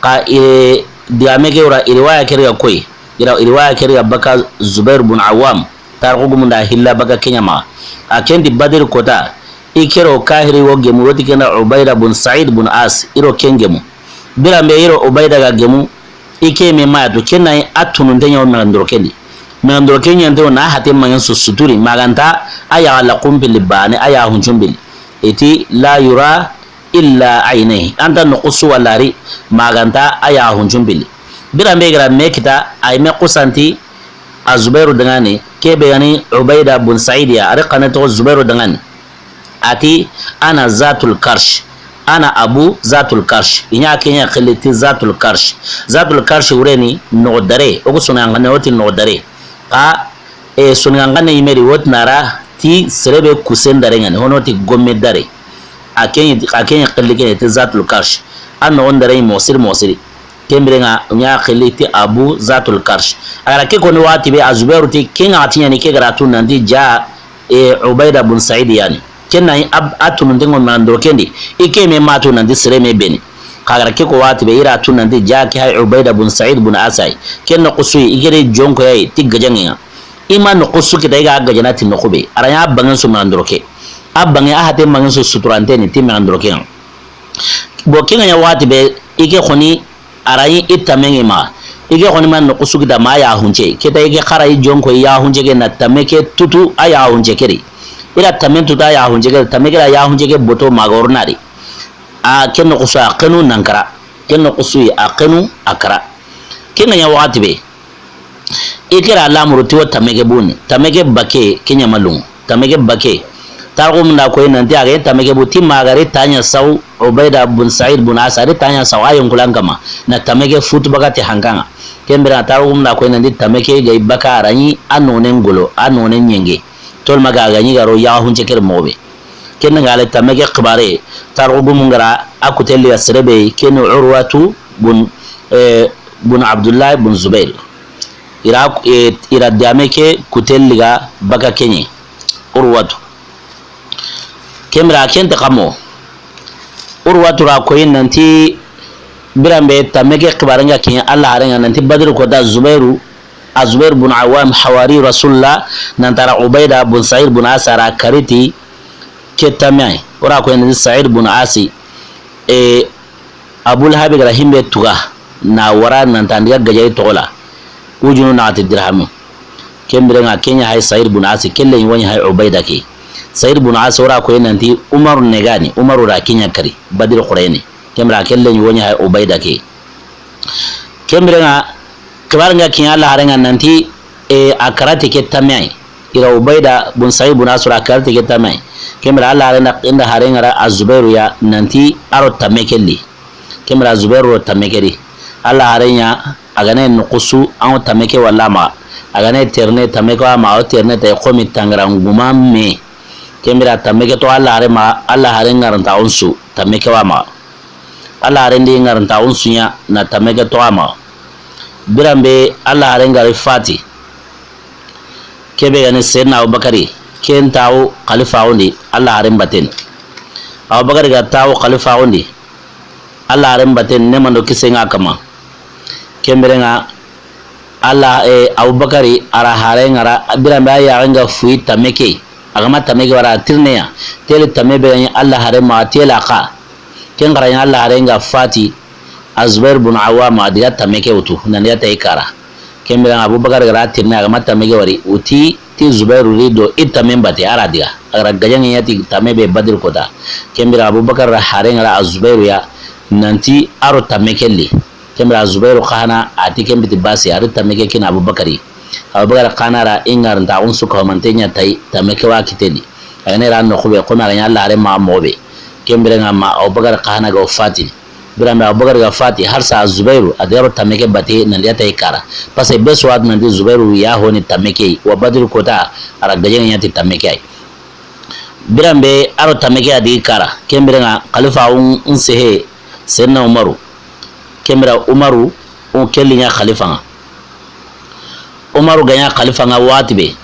Xa i digame ke wara, i riwaya ke ri ga koyi. I ra, i riwaya ke ri ga baka Zubair bun Awam. Tarixu gumun da hilla baka ken ɲa maxa. A ken ti Badiri kota. I ke ro kahiri wo gemu, wo ti ken da Ubaida bun Said bun As, i ro ken gemu. Biranbe i ro Ubaida ga gemu, i ke me ma ya tu, ken na yi a tununte ɲa wo mexendoroken di. Mexendoroken ɲa nte wo na hate mangen su suturi, maganta a yaxa laxun pilli bane, a yaxa huncun pilli. I ti la yura illa aynayhi. A nta noxo su walla ri, maganta a yaxa huncun pilli. Biranbe i ga ra me kita, a yinme xusa nti a Zubairu danŋa ni, ke be ga ni Ubaida bun Said ya, a ri xanne toxo Zubairu danŋa ni. A ti, "Ana zatul karsh." Ana abu zatul karsh. I ɲa ke ɲa xilli ti zatul karsh. Zatul karsh wure ni noxo dare. O ku soninkan xanne wo ti noxo dare. Xa, e, soninkan xanne yinme ri wo ti na ra ti sere be kusen dare ŋa ni. Hono ti gomme dare. A ke ɲi, a ke ɲi xilli ke ɲi ti zatul karsh. A noxon dare ɲi moxo siri moxo siri. Ken bire ŋa, ɲa xilli ti abu zatul karsh. A ga ra ke koni waxati be, a Zubairu ti, ken ŋa ti ɲa ni ke ga ra tu nanti ja, e, Ubaida bun Said ya ni. Ken na yi a, a tununte ŋo mexendoroken di. I ke me ma tu nanti sere me beni. Xa ga ra ke ko waxati be, i ra tu nanti ja ke hay Ubaida bun Said bun As yi. Ken noxo su yi, i ke ri jonko ya yi, ti gajaŋen ŋa. I ma noxo su kita, i ga gajana ti noxo be. A ra ɲa a banŋen su mexendoroke. A banŋe, a hate manŋen su suturante ni ti mexendoroken ŋa. Bon, ken ŋa ɲa waxati be, i ke xoni, a ra yi i tamen ŋe maxa. I ke xoni ma noxo su kita ma a yaxunce. Ke ta i ke xa ra i jonko i yaxunce ke na tame ke tutu a yaxunce ke ri. I ra tamen tutu a yaxunce ke ri, tame ke ra yaxunce ke boto maxa wori na ri. A ke noxo su a xenu nan kara. Ke noxo su yi a xenu a kara. Ken ŋa ɲa waxati be. I ke ra lamuru ti wo tame ke buni. Tame ke bake ke ɲa ma lunŋu. Tame ke bake. Tarixu mun da koyi nanti a ga tame ke bu ti maxa ri ta ɲa saw Ubaida bun Said bun As, a ri ta ɲa saw a yonkulan kama. Na tame ke futu baga ti hankan ŋa. Ken bire tarixu mun da koyi nanti tame ke ga i baka a ra ɲi a nonen golo, a nonen ɲenge. Tol maxa ga ɲi ga ro yaxunce ke ri moxo be. Ken ŋa le tame ke xibaare, tarixu gumun ga ra a kutelli ga sere be, ken ni Urwatu bun, eh, bun Abdullahi bun Zubair. I ra, eh, i ra dame ke kutelli ga baka ke ɲi. Urwatu. Ken bire ken ti kamo. Urwatu ra koyi nanti biranbe tamme ke xibaare nga kiɲa Alla haare nga nanti Badri koota Zubairu, a Zubairu bun Awam hawari Rasulullah, nan ti a ra Ubaida bun Said bun Asi ra kari ti ke tamme yi. O ra koyi nanti Said bun Asi, e, Abu Lahabi ga ra himbe tuga na wara nan ti an di ga gajayi toxo la. Wujunu naxati dirhamu. Ken bire nga ken ɲa hay Said bun Asi, ken leɲi wo ɲa hay Ubaida ke. Said bun Asi o ra koyi nanti Umaru ne ga ni, Umaru ra ken ɲa kari, Badri xurene. Ken bire ken leɲi wo ɲa hay Ubaida ke. Ken bire nga xibaare nga kiɲa Alla haare nga nanti, e, a kara ti ke tamme yi. I ra Ubaida bun Said bun Asi ra kari ti ke tamme yi. Ken bire Alla haare nda, nda haare nga ra a Zubairu ya nanti a ro tamme ke li. Ken bire Zubairu ro tamme ke di. Alla haare ɲa, a ga na noxu su, an wo tamme ke walla ma. A ga na terene tamme ke wa ma, o terene ta yi xomi tangara nguma me. Ken bire tamme ke to Alla haare ma, Alla haare ŋaranta on su, tamme ke wa ma. Alla haare ndi ŋaranta on su ɲa, na tamme ke to a ma. Biranbe Alla haare nga ri fati. Kebe ga ni Seydina Abubakari, ken tawo xalifa wondi, Alla haare mbaten. Abubakari ga tawo xalifa wondi, Alla haare mbaten, ne mando kise nga kama. Ken bire nga Alla, e, Abubakari a ra haare nga ra, biranbe a yaxe nga fuyi tamme ke. A ga ma tamme ke wara tirneya. Tele tamme be ga ɲi Alla haare ma, tele a xa. Ken xara ɲa Alla haare nga fati, a Zubair bun Awam a di ga tamme ke wutu, nan di ga tayi kara. Ken bire Abubakar ga ra tirne a ga ma tamme ke wari, wuti ti Zubairu ri do i tamme mbate a ra di ga. A ga ra gajaŋe ɲa ti tamme be Badri koota. Ken bire Abubakar ra haare nga ra a Zubairu ya, nanti a ro tamme ke li. Ken bire Zubairu xa hana a ti ken biti basi, a ri tamme ke kini Abubakari. Abubakar xa hana ra i ŋarintaxun su ka homante ɲa tayi, tamme ke wa kite di. A ga ne ra noxu be, xo mi a ga ɲa Alla haare ma moxo be. Ken bire nga ma Abubakar xa hana ga fati. Biranbe Abubakar ga fati, harsa Zubairu a di ga ro tamme ke bate, nan di ga tayi kara. Parce que be su wa ti nanti Zubairu ya honi tamme ke yi, wa Badri koota, a ra gajaŋe ɲa ti tamme ke yi. Biranbe a ro tamme ke a di kara. Ken bire nga xalifaxun sehe, Seydina Umaru. Ken bire Umaru, o ke li ɲa xalifa nga. Umaru ga ɲa xalifa nga wati be.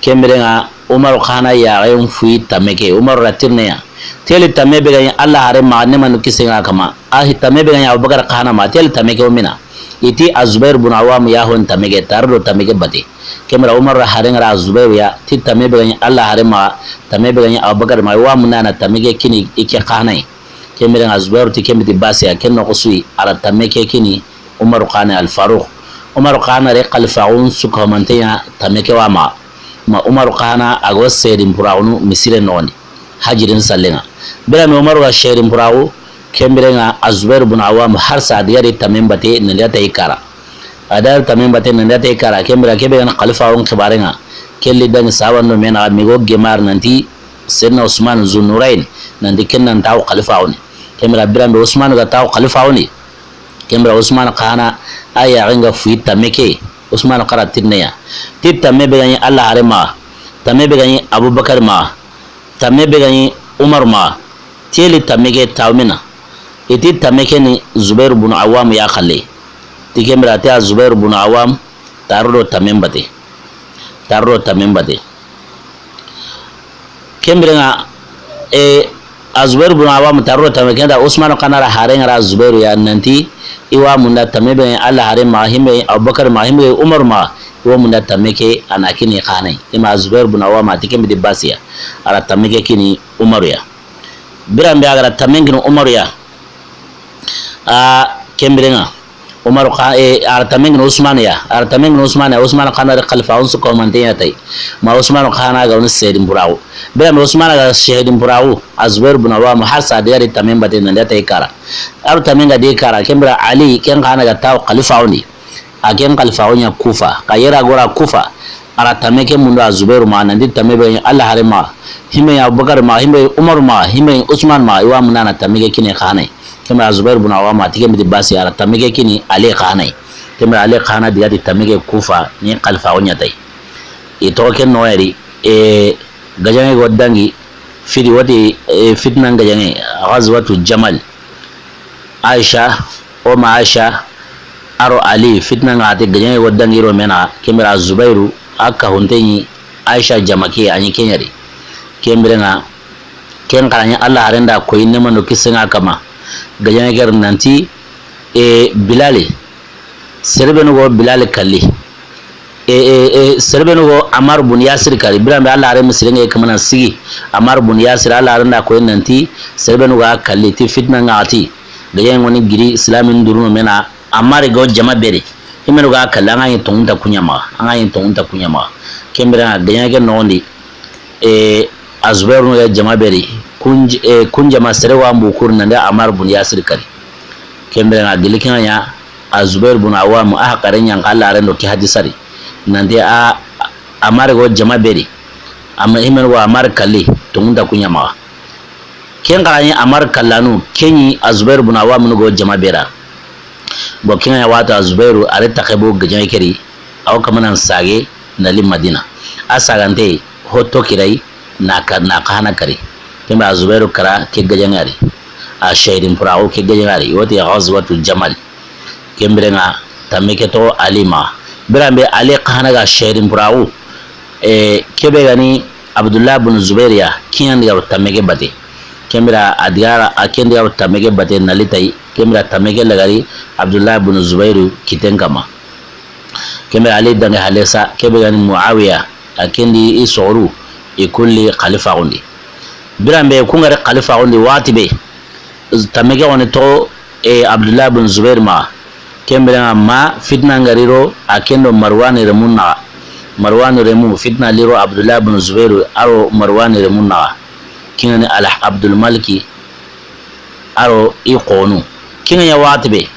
Ken bire nga Umaru xa hana yaxen fuyi tamme ke. Umaru ra tirneya. Tele tamme be ga ɲi Alla haare ma, ne manu kise nga kama. A hi tamme be ga ɲi Abubakar xa hana ma. Tele tamme ke o mina. I ti a Zubair bun Awam ya honi tamme ke, tare do tamme ke bate. Ken bire Umaru ra haare nga ra a Zubairu ya, ti tamme be ga ɲi Alla haare ma, tamme be ga ɲi Abubakar ma, wa munana tamme ke kini i ke xa hana yi. Ken bire nga Zubairu ti ken biti basi ya, ken noxu su yi, a ra tamme ke kini Umaru xa hana Al Faruq. Umaru xa hana re xalifaxun su ka homante ɲa tamme ke wa ma. Ma Umaru xa hana a go seedin puraxunu misire noxon di. Hajirin salle nga. Biranbe Umaru ga seedin puraxu, ken bire nga a Zubair bun Awam harsa a di ga ri tamme mbate, nan di ga tayi kara. A da tamme mbate, nan di ga tayi kara. Ken bire kebe ga na xalifaxun xibaare nga. Ken li dangi sahabanu me na mi go gemar nanti Seydina Usman Zunnurain, nanti ken nan tawo xalifaxun ni. Ken bire biranbe Usman ga tawo xalifaxun ni. Ken bire Usman xa hana a yaxen nga fuyi tamme ke. Usman xa ra tirneya. Ti tamme be ga ɲi Alla haare ma. Tamme be ga ɲi Abubakar ma. Tamme be ga ɲi Umar ma. Tele tamme ke tawo mina. I ti tamme ke ni Zubair bun Awam ya xalle. Ti ken bire a ti a Zubair bun Awam, tare do tamme mbate. Tare do tamme mbate. Ken bire nga, e, a Zubair bun Awam tare do tamme, ken da Usman xa hana ra haare nga ra a Zubairu ya nanti, i wa munda tamme be Alla haare ma, himbe Abubakar ma, himbe Umar ma, i wa munda tamme ke a na kini xa hana yi. Ken bire a Zubair bun Awam a ti ken biti basi ya. A ra tamme ke kini Umaru ya. Biranbe a ga ra tamme kini Umaru ya. A, ken bire nga Umaru xa, e, a ra tamme kini Usman ya, a ra tamme kini Usman ya, Usman xa hana ri xalifaxun su ka homante ɲa tayi. Ma Usman xa hana ga woni seedin puraxu. Biranbe Usman ga seedin puraxu, a Zubair bun Awam harsa a di ga ri tamme mbate, nan di ga tayi kara. A ro tamme nga di kara, ken bire Ali, ken xa hana ga tawo xalifaxun ni. A ken xalifaxun ɲa Kufa. Xa yera gora Kufa. A ra tamme ke mundu a Zubairu ma, nanti tamme be ga ɲi Alla haare ma, himbe ɲi Abubakar ma, himbe Umaru ma, himbe ɲi Usman ma, i wa munana tamme ke kini xa hana yi. Ken bire a Zubair bun Awam a ti ken biti basi, a ra tamme ke kini Ali xa hana yi. Ken bire Ali xa hana di ga ti tamme ke Kufa, ni xalifaxun ɲa tayi. I toxo ken noxo ya di, e, gajaŋe go dangi, fidi wati, e, fitina gajaŋe, Ghazwatu Jamal. Aisha, o ma Aisha, a ro Ali, fitina nga a ti gajaŋe go dangi ro me na, ken bire a Zubairu, a ka hunte ɲi Aisha jama ke, a ɲi ken ɲa di. Ken biren ŋa, ken xara ɲa Alla haren da koyi neema do kisen ŋa kama. Gajaŋe ke ri nanti, e, Bilali. Sere be nu go Bilali kalli. E, e, e, sere be nu go Ammar bun Yasir kalli. Biran be Alla haren misiren ŋa kama na sigi. Ammar bun Yasir, Alla haren da koyi nanti, sere be nu ga kalli ti fitina ŋa ti. Gajaŋe ŋoni giri, Islamin duruno me na. Ammar go jama be ri. Himenu ga kalli, an ga ɲi tonŋu nta ku ɲa maxa. An ga ɲi tonŋu nta ku ɲa maxa. Ken biren ŋa, gajaŋe ke noxon di, e, a Zubairu nu ga jama be ri. Kun j-, e, kun jama sere wa mbu kuri nandi Ammar bun Yasir kari. Ken biren ŋa, gilli ken ŋa ɲa, a Zubair bun Awam, a haxare ɲa n xa Alla haren do ke hadisa ri. Nanti a, Ammar go jama be ri. Amma himenu go Ammar kalli, tonŋu nta ku ɲa maxa. Ken xara ɲi Ammar kallanu, ken ɲi a Zubair bun Awam nu go jama be ra. Bon, ken ŋa ɲa waxati a Zubairu, a ri taxe bo gajaŋe ke ri, a wo kama na sage, na li Madina. A sagante, ho to kiray, na ka, na xahana kari. Ken be a Zubairu kara ke gajaŋe ri. A shahidin puraxu ke gajaŋe ri. Wo ti Ghazwatul Jamal. Ken biren ŋa, tamme ke toxo Ali ma. Biran be Ali xahana ga shahidin puraxu. E, ke be ga ni Abdullah bun Zubair ya, ken ɲa n diga ro tamme ke bate. Ken biren a diga ra, a ken diga ro tamme ke bate na li tay. Ken biren tamme ke lagari Abdullah bun Zubairu kiten kama. Ken biren Ali dange halesa, ke be ga ni Muawiya, a ken di i soxoru, i kulli xalifa xundi. Biran be kun ga ri xalifa xundi waxati be. Tamme ke woni toxo, e, Abdullah bun Zubair ma. Ken biren ŋa ma fitina n ga ri ro, a ken do Marwan remun naxa. Marwan remu fitina li ro Abdullah bun Zubair, a ro Marwan remun naxa. Ken ŋa ni Al-, Abdul Maliki, a ro i xonu. Ken ŋa ɲa waxati be.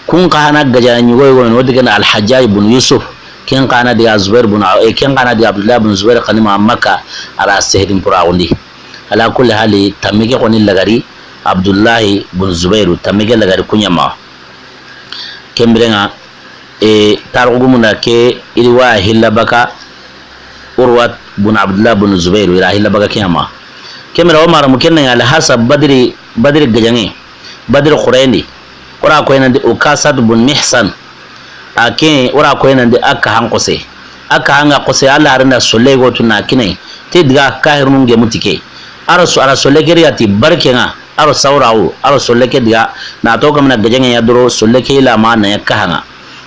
Kun xahana gajaŋe ɲi go yi go no, wo ti ken Al-Hajjaj bun Yusuf. Ken xahana diga Zubair bun Aw-, e, ken xahana diga Abdullah bun Zubair xanima Makka, a ra shahidin puraxundi. Ala kulli hali, tamme ke xoni lagari Abdullahi bun Zubairu, tamme ke lagari ku ɲa maxa. Ken biren ŋa, e, tarixu gumun da ke i ri wa hilla baka Urwat bun Abdullah bun Zubairu, i ra hilla baka ke ɲa maxa. Ken biren Omar mu ken ŋa ɲa alhasa Badri, Badri gajaŋe. Badri xooren di, o ra koyi nanti Ukasat bun Mihsan. A ke, o ra koyi nanti a kahan xose. A kahan ga xose, Alla haren da solle go tu na kini a yi. Ti diga kahirunun gemu ti ke. A ro so-, a ra solle ke ri ya ti barke ŋa, a ro sawrawu, a ro solle ke diga, na to kamana gajaŋe ya doro, solle ke i la ma na ya kaha ŋa.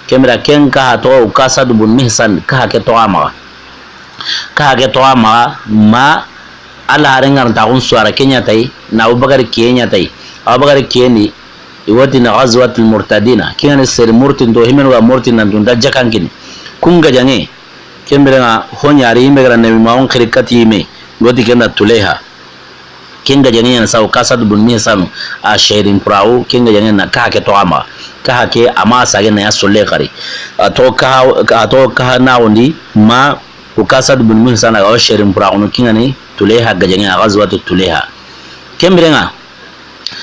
Ken biren ken kaha toxo Ukasat bun Mihsan, kaha ke toxo a maxa. Kaha ke toxo a maxa, ma Alla haren ŋarantaxun su a ra ke ɲa tay, na Abubakar kiye ɲa tay. Abubakar kiyen di, i wo ti na Ghazwatul Murtadina. Ken ŋa ni seri murtin do, himenu ga murtin nan tun da jakan kini. Kun gajaŋe, ken biren ŋa ho ɲa ri, i me ga ra nabi ma on xiri kati i me, i wo ti ken da Tulayha. Ken gajaŋe ɲa na sa Ukasat bun Mihsanu, a shahidin puraxu, ken gajaŋe na kaha ke toxo a maxa. Kaha ke a ma sage na ya solle xari. A toxo kaha, a toxo kaha na wondi, ma Ukasat bun Mihsan a ga wo shahidin puraxunu, ken ŋa ni Tulayha gajaŋe, a Ghazwatu Tulayha. Ken biren ŋa,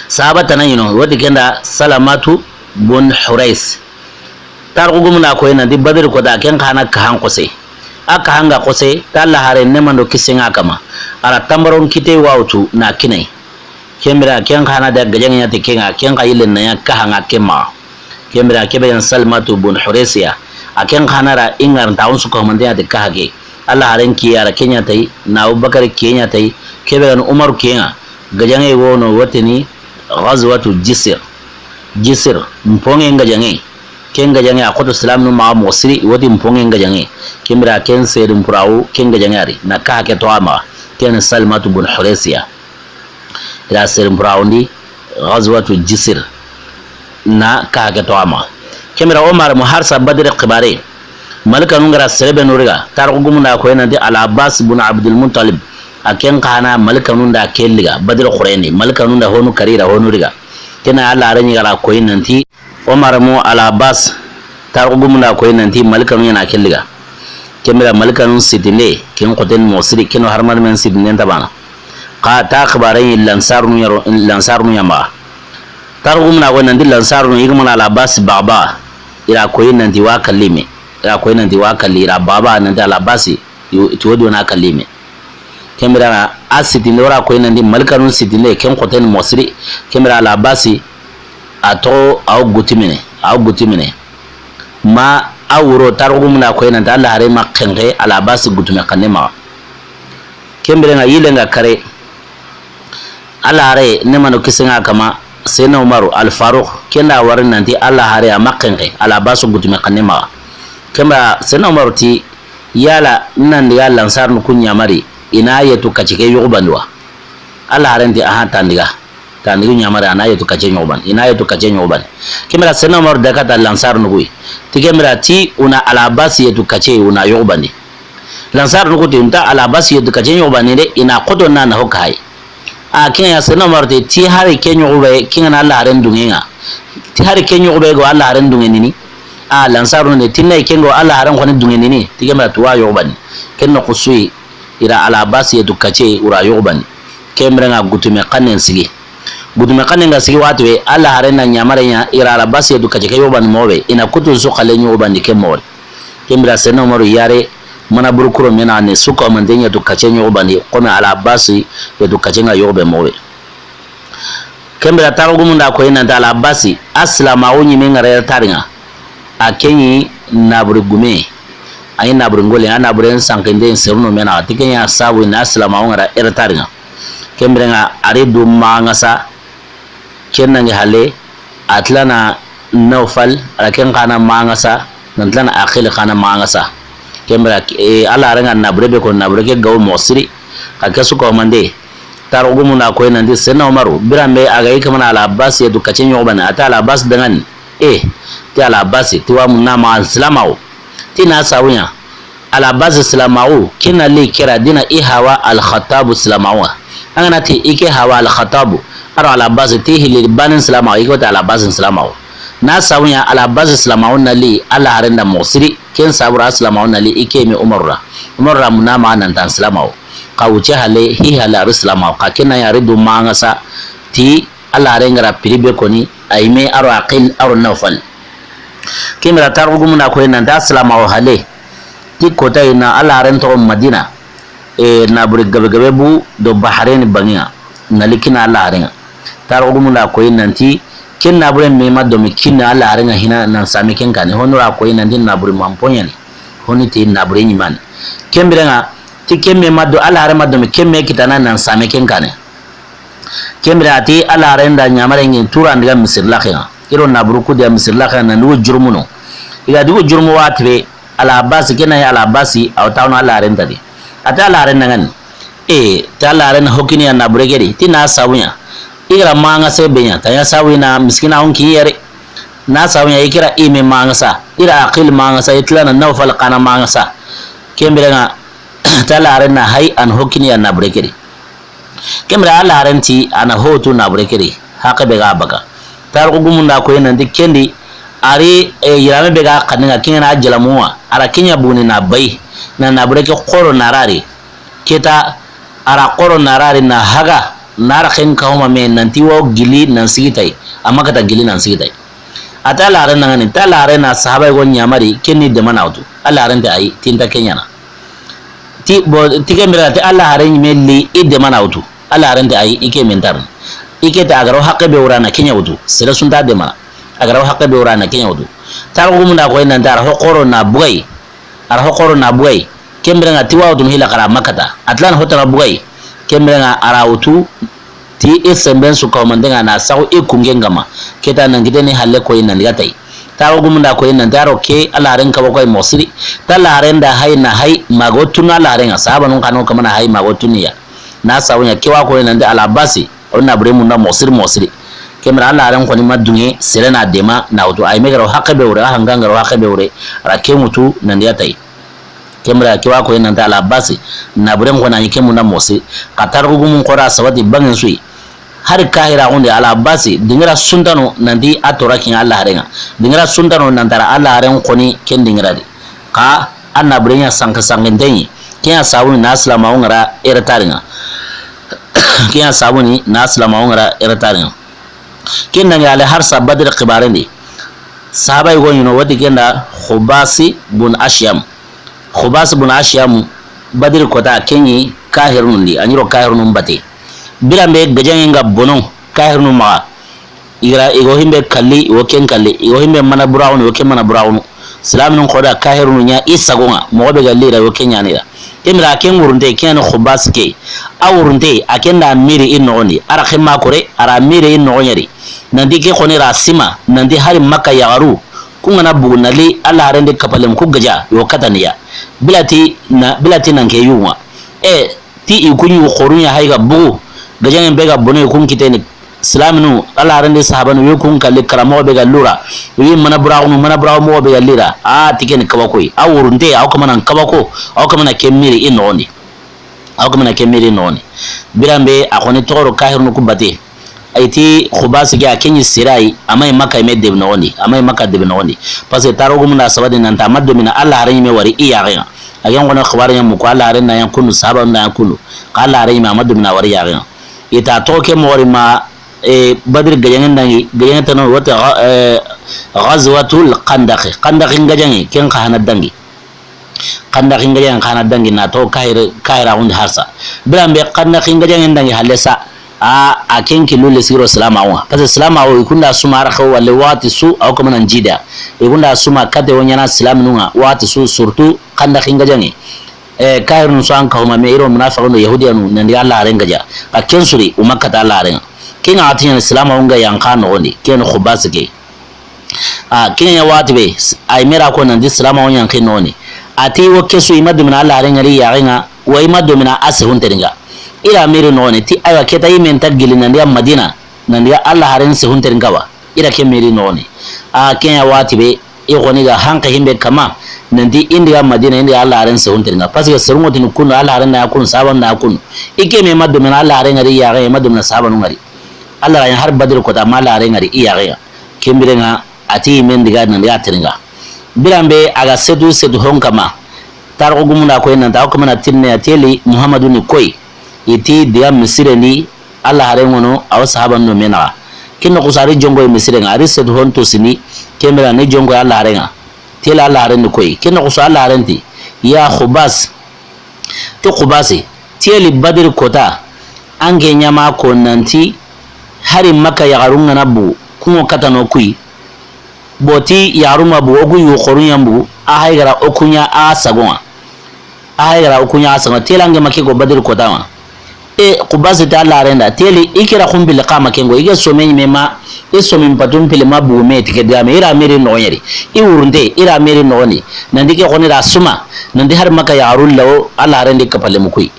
sahaba tana ɲi no, i wo ti ken da Salamatu bun Hurais. Tarixu gumun da koyi nanti Badri koota, ken xa na kahan xose. A kahan ga xose, ti Alla haren neema do kisen ŋa kama. A ra tanbaron kite wa wutu na kini a yi. Ken biren ken xa na da gajaŋe ɲa ti ken ŋa, ken xa yille na ya kaha ŋa ken maxa. Ken biren ke be ga ni Salamatu bun Hurais ya. A ken xa na ra i ŋarantaxun su ko mante ɲa ti kaha ke. Alla haren kiye a ra ke ɲa tay, na Abubakar kiye ɲa tay, ke be ga ni Umaru kiye ŋa. Gajaŋe wo no, wo ti ni Ghazwatu Jisir. Jisir, mponŋen gajaŋe. Ken gajaŋe a xoto silaminu maxa moxo siri, i wo ti mponŋen gajaŋe. Ken biren ken shahidin puraxu, ken gajaŋe a ri, na kaha ke toxo a maxa. Ken ni Salamatu bun Hurais ya. I ra shahidin puraxundi, Ghazwatu Jisir. Na kaha ke toxo a maxa. Ken biren Omar mu harsa Badri xibare. Malikanun ga ra sere be nu riga, tarixu gumun da koyi nanti Al-Abbas bun Abdul Muttalib. A ken xa na malikanun da ke liga, Badri xooren di, malikanun da honu kari i ra honu riga. Ken ŋa Alla haren ɲi ga ra koyi nanti, Omar mu Al-Abbas, tarixu gumun da koyi nanti malikanu ɲa na ke liga. Ken biren malikanun sitinde, ken xoten moxo siri, ken do haramarenmen sitinden ta bana. Xa ta xibaren ɲi lansarunu ɲa ro, lansarunu ɲa maxa. Tarixu gumun da koyi nanti lansarunu, i ga ma na Al-Abbas baxa baxa, i ra koyi nanti wa kalli me. I ra koyi nanti wa kalli, i ra baxa baxa nanti Al-Abbas. Yo, ti wo do na kalli me. Ken biren ŋa a sitinde, o ra koyi nanti malikanun sitinde, ken xoten moxo siri. Ken biren Al-Abbas, a toxo a wo gutimine, a wo gutimine. Ma A wuro, tarixugumu na koyi nanti Alla haare ma xenqe Al Abbasi gutume xanne maxa. Ken biren ŋa yille ŋa kare, Alla haare ne mano kisen ŋa kama, Seydina Umaru Al Faruq, ken da wari nanti Alla haare a ma xenqe Al Abbasi gutume xanne maxa. Ken ba Seydina Umaru ti, yala n na n diga Lansarunu ku ɲamari i na yetu kacce ke yoxubandi wa? Alla haaren ti, aha, ta n diga. Ta n diga ɲamari a na yetu kacce yoxubandi, i na yetu kacce yoxubandi. Ken bira Seydina Umaru daga ta Lansarunu ku yi. Ti ken bira ti u na Al Abbasi yetu kacce, u na yoxubandi. Lansarunu ku ti, u nta Al Abbasi yetu kacce yoxubandi de, i na xoto na na ho kayi. A ken ya Seydina Umaru ti, ti hari ke yoxube, ken ga na Alla haaren duŋe ŋa. Ti hari ke yoxube go Alla haaren duŋe ni ni. A Lansarunu de, ti na yi ken go Alla haaren xoni duŋe ni ni. Ti ken bira ti wa yoxubandi. Ken noxu su yi. I ra Al Abbasi yetu kacce, u ra yoxubandi. Ken biren ŋa gutume xannen sigi. Gutume xannen ga sigi waxati be, Alla haaren na ɲamare ɲa, i ra Al Abbasi yetu kacce ke yoxubandi moxo be, i na kutun su xalle yoxubandi ke moxo di. Ken bira Seydina Umaru yare, mana buru kuro mena ne, su ko mante yetu kacce yoxubandi, xo me Al Abbasi yetu kacce ŋa yoxube moxo be. Ken bira tarixugumun da koyi nanti Al Abbasi, a silaamaxu ɲime ŋa ra retard ŋa. A ken ɲi naaburi gume. A ɲi naaburi ŋole, a naaburen sanqinde seruno mena. Ti ken ya sabu na silaamaxu ŋa ra retard ŋa. Ken biren ŋa a ri du maxa ŋa sa. Ken nangi halle, a tilana Nawfal, a ra ken xa na maxa ŋa sa, nan tilana Aqil xa na maxa ŋa sa. Ken bira, e, Alla haaren ŋa naabure be ko, naabure ke gawo moxo siri, xa ke su ko mande. Tarixugumun da koyi nanti Seydina Umaru, biran be a ga yi kamana Al Abbasi yetu kacce yoxubandi, a ti Al Abbasi danŋa ni, e, ti Al Abbasi, ti wa mun na maxa silaamaxu. Ti na sabu ɲa, Al Abbasi silaamaxu, ken na li ke ra dina i haaba Al Xattabu silaamaxu ŋa. An ga na ti i ke haaba Al Xattabu, a ro Al Abbasi ti hilli baane silaamaxu, i ke wa ti Al Abbasi silaamaxu. Na sabu ɲa Al Abbasi silaamaxu na li Alla haaren da moxo siri, ken sabu ra silaamaxu na li i ke me Umaru ra. Umaru ra mun na maxa nan ta silaamaxu. Xa wuce halle, hi halle a ri silaamaxu. Xa ken na ya ri du maxa ŋa sa ti Alla haaren ga ra piri be koni, a yi me a ro Aqil, a ro Nawfal. Ken bira tarixugumun da koyi nanti a silaamaxu halle. Ti kota yi na Alla haaren toxo Madina. E, naabure gabe gabe bu do Bahrain banŋe ŋa. Na li kini Alla haaren ŋa. Tarixugumun da koyi nanti ken naabure me ma do me kini Alla haaren ŋa hina nan same ken kaane. Honu ra koyi nanti naabure manpo ɲa ni. Honu ti naabure ɲimani. Ken biren ŋa ti ken me ma do Alla haaren ma do me ken me kitana nan same ken kaane. Ken bira a ti Alla haaren da ɲamare ŋi tura n diga misiri laxe ŋa. I ro naaburu ku diga misiri laxe ŋa, nan dugu jurumu no. I ga dugu jurumu waxati be, Al Abbasi, ken na yi Al Abbasi, a wa taxunu Alla haaren ta di. A ti Alla haaren danŋa ni. E, ti Alla haaren na ho kini ya naabure ke di. Ti na sabu ɲa. I ga ra maxa ŋa se be ɲa. Ta ɲa sabu i na miskina hon ki yere. Na sabu ɲa i ke ra i me maxa ŋa sa. I ra Aqil maxa ŋa sa. I tilana Nawfal xa na maxa ŋa sa. Ken biren ŋa ti Alla haaren na hayi a na ho kini ya naabure ke di. Ken bira Alla haaren ti a na ho tu naabure ke di, haqe be ga baga. Tarixugumun da koyi nanti ken di, a ri, e, yirame be ga xaninŋa ken ŋa na a jalamu ŋa, a ra ken ɲa buguni na bayi, na naabure ke xoro na ra ri. Keta, a ra xoro na ra ri na haga, na ra ken ka homa me nanti wo gili nan sigi tay, a ma kata gili nan sigi tay. A ti Alla haaren danŋa ni, ti Alla haaren na sahaaba yogo ɲamari, ken ni dema na wutu. Alla haaren ti ayi, ti n ta ken ɲaana. Ti, bo, ti ken bira ti Alla haaren ɲi me li i dema na wutu. Alla haaren ti ayi, i ke me nta ri. I ke ti a ga ro haqe be wura na ken ɲa wutu. Sere su nta dema na. A ga ro haqe be wura na ken ɲa wutu. Tarixugumun da koyi nanti a ra ho xoro na bugayi. A ra ho xoro na bugayi. Ken biren ŋa ti wa wutu hila xa ra ma kata. A tilana ho tana bugayi. Ken biren ŋa a ra wutu. Ti i semben su kawmanten ŋa na saxu i kungen kama. Keta nan kiteni halle koyi nan diga tay. Tarixugumun da koyi nanti a ro ke Alla haaren kaba koyi moxo siri. Ti Alla haaren da hayi na hayi mago tunu Alla haaren ŋa. Sahabanun xa no kama na hayi mago tunu ya. Na sabu ɲa ke wa koyi nanti Al Abbasi. O naabure munda moxo siri moxo siri. Ken bira Alla haaren xoni ma duŋe sere na dema na wutu. Ayi me ga ro haqe be wure, a hanga ga ro haqe be wure. A ra ke wutu nan diga tay. Ken bira ke wa koyi nanti Al Abbasi, naaburen xo na ɲi ke munda moxo siri, xa tarixugumun xo ra sabati banŋen su yi. Hari kahira xunde Al Abbasi, dingira suntano nanti a tora kiɲa Alla haaren ŋa. Dingira suntano nanti a ra Alla haaren xoni ken dingira di. Xa a naaburen ɲa sanqi sanqinten ɲi. Ken ɲa sabu ni na silaamaxu ŋa ra retard ŋa. Ken ɲa sabu ni na silaamaxu ŋa ra retard ŋa. Ken danŋa ale harsa Badri xibaaren di. Sahaaba yogo ɲi no wati ken da Xubasi bun Ashiyam. Xubasi bun Ashiyam Badri kota ken ɲi kahirunun di, a ɲi ro kahirunun bate. Biran be gajaŋen ga bono kahirunun maxa. I ga ra, i go himbe kalli, i go ken kalli, i go himbe mana buraxunu, i go ken mana buraxunu. Silaamunu n xoda kahirunu ɲa i sago ŋa, moxo be ga li ra yo ke ɲaani ra. Ke mira ke ŋurunte, ke ni Xubasi ke. A wurunte, a ke nda miri i noxondi. A ra ximma kore, a ra miri i noxo ɲa di. Nanti ke xoni ra sima, nanti hari Makka yaxaru. Ku ŋa na bugu na li, Alla haren di kapalem ku gaja, yo kataniya. Bilati na, bilati nan ke yuŋa. E, ti i ku ɲi xoru ɲa hay ga bugu. Gajaŋen be ga bono i kun kiteni. Silaamunu, Alla haren di sahabanu, wi kun kalli karamoxo be ga lu ra, wi mana buraxunu, mana buraxu moxo be ga li ra, a ti ke ni kabako yi, a wurunte, a wo kamana kabako, a wo kamana ke miri i noxondi. A wo kamana ke miri i noxondi. Biranbe, a xoni toxoro kahirunu ku bate. A yi ti Xubasi ke, a ke ɲi sirayi, a ma yi Makka yi me debi noxondi, a ma yi Makka debi noxondi. Parce que tarogumu nda sabati nanta, a ma domina Alla haren ɲi me wari i yaxe ŋa. A ke n xoni xibari ɲa muku, Alla haren na ɲa kunu, sahabanu na ɲa kunu. Xa Alla haren ɲi me, a ma domina wari yaxe ŋa. I ta toxo ke moxo ri ma, e, Badiri gajaŋen dangi, gajaŋen tano, wati, e, Ghazwatul Khandaq, Khandaqi gajaŋe, ken xa hana dangi. Khandaqi gajaŋe xa hana dangi, na toxo kahira, kahira hundi harsa. Biranbe Khandaqi gajaŋen dangi halle sa, a, a ken killu le siro silaamaxu ŋa. Parce que silaamaxu, i kunda suma ara xewo walle waxati su, a wo kamana n jida. I kunda suma kate wo ɲaana silaamunu ŋa, waxati su, surtout Khandaqi gajaŋe. E, kahirunu su an kahuma me, i ro munafiqunu do yahudiyanu, nan di Alla haren gaja. A ken suri, u ma kata Alla haren ŋa. Ke ŋa a ti ɲaana silaamaxu ŋa yanqa noxondi, ke ni Xubasi ke. A, ke ɲa waxati be, a yi me ra ko nanti silaamaxu ɲanqi noxondi. A ti wo ke su i ma domina Alla haren ŋa ri yaxe ŋa, wa i ma domina a sehunte ri ŋa. I ra miri noxondi, ti aywa ke ta i me nta gili nan di a Madina, nan di Alla haren sehunte ri ŋa wa. I ra ke miri noxondi. A, ke ɲa waxati be, i xoni ga hanke himbe kama, nanti i ndi ga Madina, i ndi ga Alla haren sehunte ri ŋa. Parce que serun ŋa tini kunu, Alla haren na ɲa kunu, sahabanu na ɲa kunu. I ke me ma domina Alla haren ŋa ri yaxe, ma domina sahabanu ŋa ri. Alla ra ɲa har Badiri kota, ma Alla haren ŋa ri i yaxe ŋa. Ken biren ŋa, a ti i me ndi ga nan di a teri ŋa. Biranbe a ga setu, setu hon kama. Tarixu gumu nda koyi nanta, a wo kamana tinne ya teli Muhammadu ni koyi. I ti diga misire ndi, Alla haren ŋono, a wo sahabanu no me naxa. Ken noxu su a ri jonko yi misire ŋa, a ri setu hon tosini, ken bira ni jonko yi Alla haren ŋa. Tela Alla haren ni koyi. Ken noxu su Alla haren ti, ya Xubas. Ti Xubasi, teli Badiri kota, an ke ɲa ma ko nanti, hari Makka yaxaru ŋa na bugu, ku ŋo katano kuyi. Bo ti yaxaru ma bugu, o ku yu xoru ɲa bugu, a hay ga ra o ku ɲa a sago ŋa. A hay ga ra o ku ɲa a sago ŋa, tela an ke ma ke ko Badiri kota ŋa. E, Xubasi ti Alla haren da, teli i kira xumbili xa ma ken ko, i ke some ɲi me ma, i somin patun pili ma bugu me ti ke diga me, i ra miri noxo ɲa ri, i wurunte, i ra miri noxondi, nanti ke xoni ra suma, nanti hari Makka yaxaru lawo, Alla haren di kapalemu kuyi.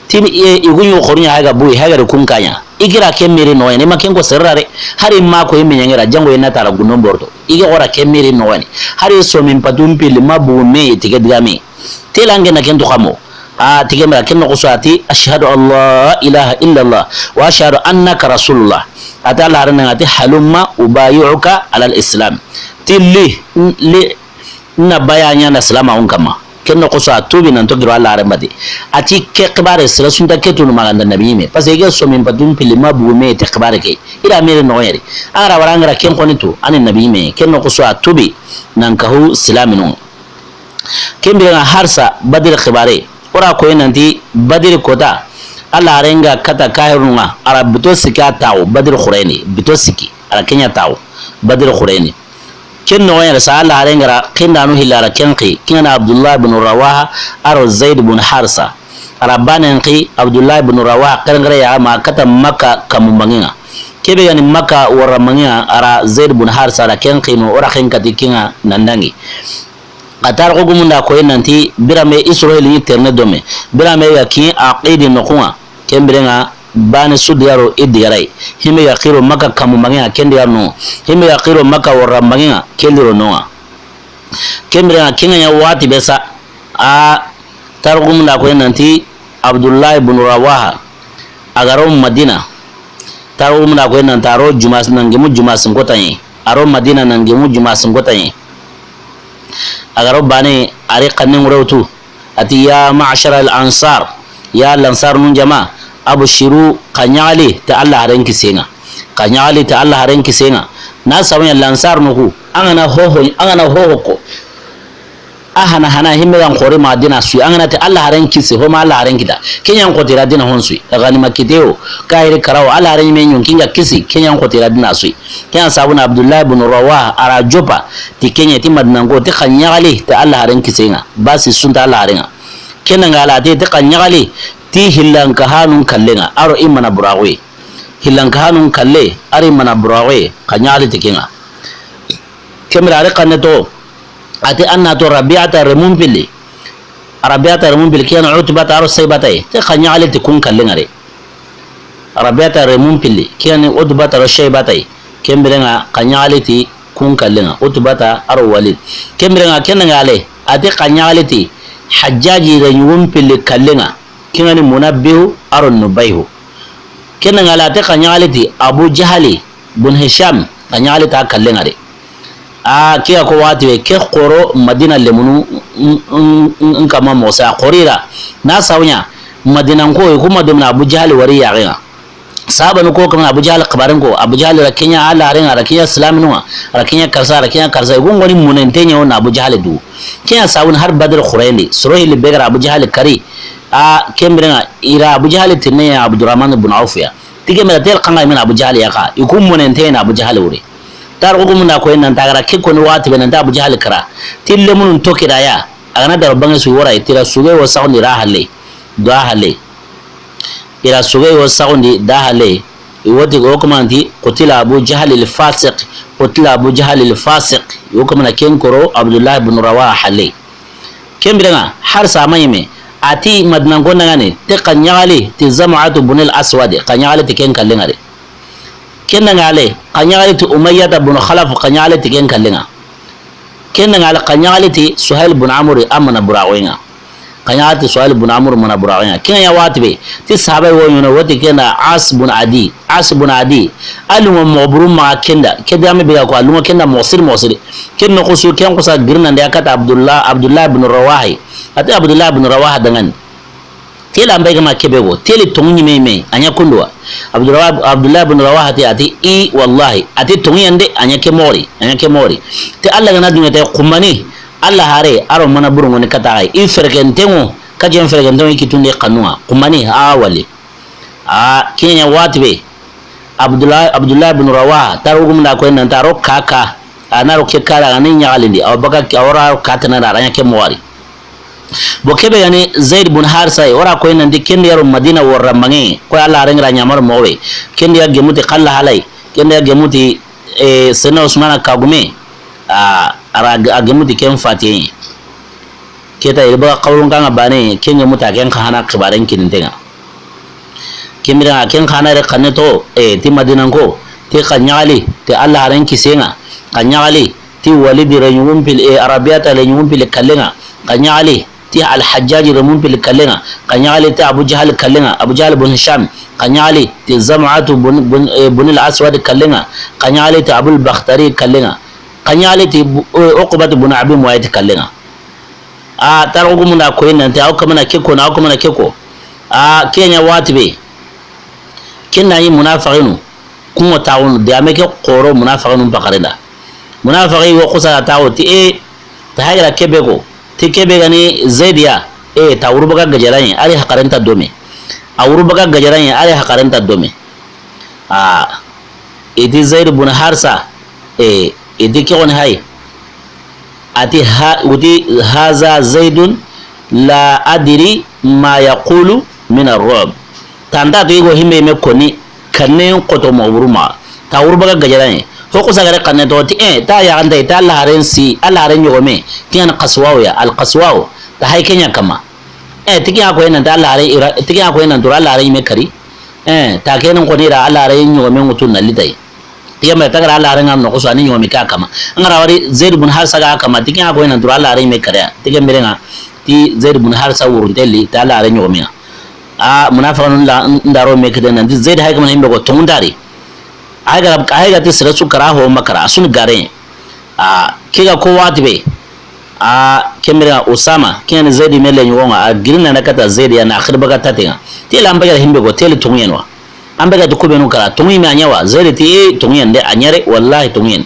Ti, e, i ku ɲi xoru ɲa hay ga bugu, hay ga ri kun ka ɲa. I kira ke miri noxo ɲa ni, i ma ken ko sere ra re, hari ma ko i me ɲaŋera, jango i na tara gundo n borto. I ke xora ke miri noxo ɲa ni, hari somin patun pili ma bugu me ti ke diga me. Tela an ke na ken tu xa mo. A ti ke mira, ken noxu su a ti, ashhadu an la ilaha illallah, wa ashhadu annaka rasulullah. A ti Alla haren ŋa a ti, halumma ubayi'uka ala al-islam. Ti li, li, na baya ɲa na silaamaxun kama. Ken noxu su a tubi nan to giro Alla haren bati. A ti ke xibare, sira su nta ke tunu ma ga nda nabi ɲi me. Parce que i ke somin patun pili ma bugu me ti xibare ke. I ra miri noxo ɲa ri. A ga ra wara an ga ra ken xoni tu, a ni nabi ɲi me. Ken noxu su a tubi nan kahu silaamunu ŋa. Ken biren ŋa harsa Badiri xibare, o ra koyi nanti Badiri kota, Alla haren ga kata kahirunu ŋa, a ra bito sikki a taxu, Badiri xureni, bito sikki, a ra ken ɲa taxu, Badiri xureni. Ken noxo ɲa ra sa Alla haren ga ra xindanu hilli a ra ken xi, ken ŋa na Abdullah bin Rawaha, a ro Zaid bin Harsa. A ra banen xi, Abdullah bin Rawaha, xerenxere ya ma kata Makka kamu banŋen ŋa. Ke be ga ni Makka wara banŋen ŋa, a ra Zaid bin Harsa, a ra ken xi no, o ra xen kati ken ŋa nan dangi. Xa tarixu gumu nda koyi nanti, biranbe Israyil ɲi terene dome. Biranbe ga ki Aqidi noxu ŋa, ken biren ŋa bane su diga ro i diga ra yi. Himbe ga xiro Makka kamu banŋen ŋa, ken diga no. Himbe ga xiro Makka wara banŋen ŋa, ken di ro no ŋa. Ken biren ŋa, ken ŋa ɲa waxati be sa, a tarixu gumu nda koyi nanti, Abdullah bin Rawaha, a ga ro Madina. Tarixu gumu nda koyi nanti a ro juma, nan gemu juma sinkota ɲi. A ro Madina nan gemu juma sinkota ɲi. A ga ro bane, a ri xannen ŋure wutu. A ti, ya ma'shar al ansar, ya lansarunun jama, abshiru, xa ɲaxali ti Alla haren kisen ŋa. Xa ɲaxali ti Alla haren kisen ŋa. Na sabu ɲa lansarunu ku, an ga na hoho, an ga na hoho ko. A hana hana himbe gan xori ma dina sui. An ga na ti Alla haren kisi, ho ma Alla haren kita. Ken ɲa n xoti ra dina hon sui. Ganima kite wo, kahiri kara wo, Alla haren me ɲon kinga kisi, ken ɲa n xoti ra dina sui. Ken ɲa sabu na Abdullah ibn Rawaha a ra joppa ti ken ɲa ti Madinanko, ti xa ɲaxali ti Alla haren kisenga. Basi sunta Alla harenga. Ken ŋa la ti, ti xa ɲaxali ti hillanka hanun kallenga, a ro i mana buraxuye. Hillanka hanun kalle, a ri mana buraxuye, xa ɲaxali ti kenga. Ken bire a ri xanne to, a ti an na to Rabiata remun pilli. Rabiata remun pilli, ken ɲa Utbata a ro Shaybata yi, ti xa ɲaxali ti kun kallenga re. Rabiata remun pilli, ken ɲa Utbata a ro Shaybata yi. Ken bire ŋa xa ɲaxali ti kun kallenga, Utbata a ro Walid. Ken bire ŋa ken ŋa le, a ti xa ɲaxali ti Hajjaji reɲugun pilli kallenga. Ken ŋa ni Munabbihu a ro Nubayhu. Ken ŋa la te xa ɲaxali ti Abu Jahali bun Hisham, xa ɲaxali ta kallenga de. A ke ya ko wati be ke xoro Madina lemunu n kama mosa xorira. Na sawnya Madinanko, i kuma domina Abu Jahali wari yaxenga. Sahabanu ko kamana Abu Jahali xibaren ko, Abu Jahali ra ken ɲa Alla harenga, ra ken ɲa silaminunga, ra ken ɲa karsa, ra ken ɲa karsa. I gungo ni munente ɲa wo na Abu Jahali du. Ken ɲa sawun har Badr xurendi. Soro hilli be ga ra Abu Jahali kari. A ken bire ŋa i ra Abu Jahali tinne ya Abdurrahman ibn Auf ya. Ti ken bire tel xanga i mena Abu Jahali ya xa. I kun munente na Abu Jahali wure. Tarixu gumu na ko en nan ta ga ra ke ko ni wati be nan ta Abu Jahali kara. Ti lemunun tokira ya. A ga na daro bange su wora i tira suge wo saxundi ra halle. Do a halle. I ra suge wo saxundi da halle. I woti go kumanti, qutila Abu Jahal al fasiq, qutila Abu Jahal al fasiq. I wo kumana ken koro Abdullah ibn Rawaha halle. Ken bire ŋa, har sa ma ɲime, a ti Madinanko nda ŋa ni, ti xa ɲaxali ti Zam'atu bun al Aswad, xa ɲaxali ti ken kallenga de. Ken nda ŋa le, xa ɲaxali ti Umayyata bun Khalaf, xa ɲaxali ti ken kallenga. Ken nda ŋa le, xa ɲaxali ti Suhail bun Amr a mana buraxuyenga. Xa ɲaxali ti Suhail bun Amr mana buraxuyenga. Ken ɲa wati be, ti sahaba wo ɲono, woti ken da As bun Adi. As bun Adi. A lungo moxo buru maxa ken da. Ke da me be ga ko a lungo ken da moxo siri moxo siri. Ken noxo su ken xusa girinandi a kata Abdullah, Abdullah ibn Rawaha. A ti Abdullah ibn Rawaha danŋani. Tela mbay gama kebe go. Teli tongu ɲime me. A ɲa kunduwa. Abdullah, Abdullah ibn Rawaha ti a ti i wallahi. A ti tongu yande a ɲa ke mori. A ɲa ke mori. Te Alla ga na dunya te xumani. Alla hare a ro mana burungo ni kata ay. I fergentengo. Ka jen fergentengo i kitunde xanunga. Xumani a wali. A ken ɲa wati be. Abdullah, Abdullah ibn Rawaha, tarixu gumu nda ko en nan ta ro kaka. A na ro ke kara ga ni ɲaxalindi. Awa baka a wora ro katana da a ɲa ke mori. Bo kebe ga ni Zaid bun Harisa yi, wora ko en nan ti ken di ya ro Madina worra mange. Ko Alla rengra ɲamar mowe. Ken di ya gemuti xalla halay. Ken di ya gemuti, eh, Senna Usmana kagume. A, a ra a gemuti ken fatiye. Keta iri baga xawrun kanga bane, ken gemuta ken xa hana xibaren kinintenga. Ken bire ŋa ken xa na re xanne to, e, ti Madinanko, ti xa ɲaxali, ti Alla haren kisenga, xa ɲaxali, ti Walidi reɲugun pili, e, Arabiyata reɲugun pili kallenga, xa ɲaxali, ti Al Hajjaji remun pili kallenga, xa ɲaxali, ti Abu Jahal kallenga, Abu Jahal bun Hisham, xa ɲaxali, ti Zam'atu bun, bun, e, bunil Aswad kallenga, xa ɲaxali, ti Abul Bakhtari kallenga, xa ɲaxali, ti bu-, e, Uqbatu bun Abi Muayt kallenga. A tarixu gumu nda koyi nanti, aw kamana ke ko, na aw kamana ke ko. A ke ɲa wati be. Ken na yi munafiqinu. Kungo taxunu, de ame ke xoro munafiqinu pakarenda. Munafiqi wo xusa taxu ti e, ta hagira kebe ko. Ti kebe ga ni Zaidiya, e, ta wurubaga gajaranye, ari hakarenta dome. A wurubaga gajaranye, ari hakarenta dome. A, iti Zaid bun Harsa, e, iti ke xoni hay. Ati ha, uti, "Haza Zaidun la adri ma yaqulu min ar-ru'b." Tanta to yigo himbe me koni, kannen koto mo wuruma. Ta wurubaga gajaranye. Ho ko sagare kanne to ti, e, ta ya ganta, ta Alla haren si, Alla haren ɲogome. Ti an qaswaw ya, al qaswaw. Ta hay kenya kama. E, tigi ya ko en nan ta Alla haren ira, tigi ya ko en nan tura Alla haren me kari. E, ta kenen koni ra Alla haren ɲogome ŋutu na litay. Tiga me tagara Alla haren ŋa no ko so ani ɲomi ka kama. An ga ra wari Zaid bun Harsa ga kama, tiga ko en nan tura Alla haren me kare. Tiga mere ŋa ti Zaid bun Harsa wurun telli ta Alla haren ɲomi. A munafiqun la ndaro me kede nan ti Zaid hay kama himbe ko tongundari. Ay ga, ay ga ti sira su kara ho makara, a sun gare. A ke ga ko wati be. A ke mere ŋa Usama, ke ni Zaid me le ɲogo ŋa, a girina na kata Zaid ya na akhir baga tatenga. Tela an baga himbe go tele tongu yen wa. An baga to kubenu kara, tongu me a ɲa wa, Zaid ti, e, tongu yen de, a ɲa re, wallahi tongu yen.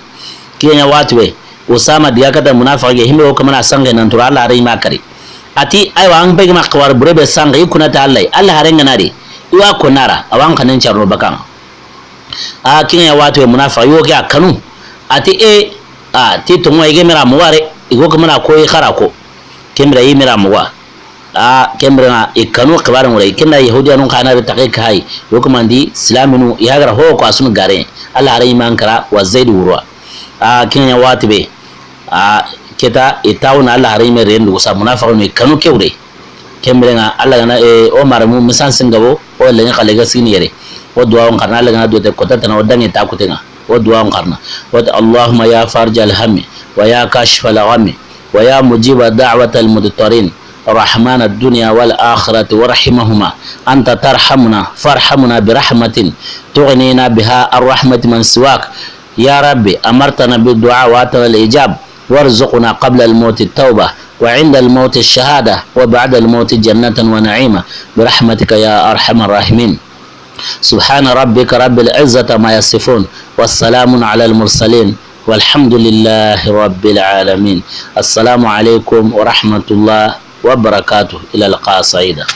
Ke ɲa wati be. Usama diga kata munafiki ke, himbe o kamana sange nan tura Allah haare ma kari. A ti, aywa, an bege ma xawar bure be sange, i kuna ta Allah, Allah haare ngana de. I wa ko nara, awan kanen carno bakan. A kiŋa ya watu munafiki yo ke a kanu. A ti, e, a ti to mo ige mera mo ware, i go kamana ko i xara ko. Kembira i mera mo wa. A kembira i kanu xibaare ŋure, kenda Yahudiyanun kana be take kai. Yo kamandi silaminu i hagara ho ko asun gare. Allah haare ma kara wa Zaid wurwa. A kiŋa ya watu be. A keta i tawuna Allah haare me rendu sa munafiki me kanu kewre. Kembira ŋa Allah gana, e, o maramu misan singabo, o lenga xale ga sini yere. O duwa on xarna Allah gana do te kota tana o dange ta kutenga. O duwa on xarna. O ta, اللهم يا فارج الهم ويا كاشف الغم ويا مجيب دعوة المضطرين رحمن الدنيا والآخرة ورحيمهما أنت ترحمنا فارحمنا برحمة تغنينا بها عن رحمة من سواك يا ربي أمرتنا بالدعاء وآتنا الإجابة وارزقنا قبل الموت التوبة وعند الموت الشهادة وبعد الموت جنة ونعيما برحمتك يا أرحم الراحمين. سبحان ربك رب العزة عما يصفون والسلام على المرسلين والحمد لله رب العالمين. السلام عليكم ورحمة الله وبركاته. إلى اللقاء سعيدا.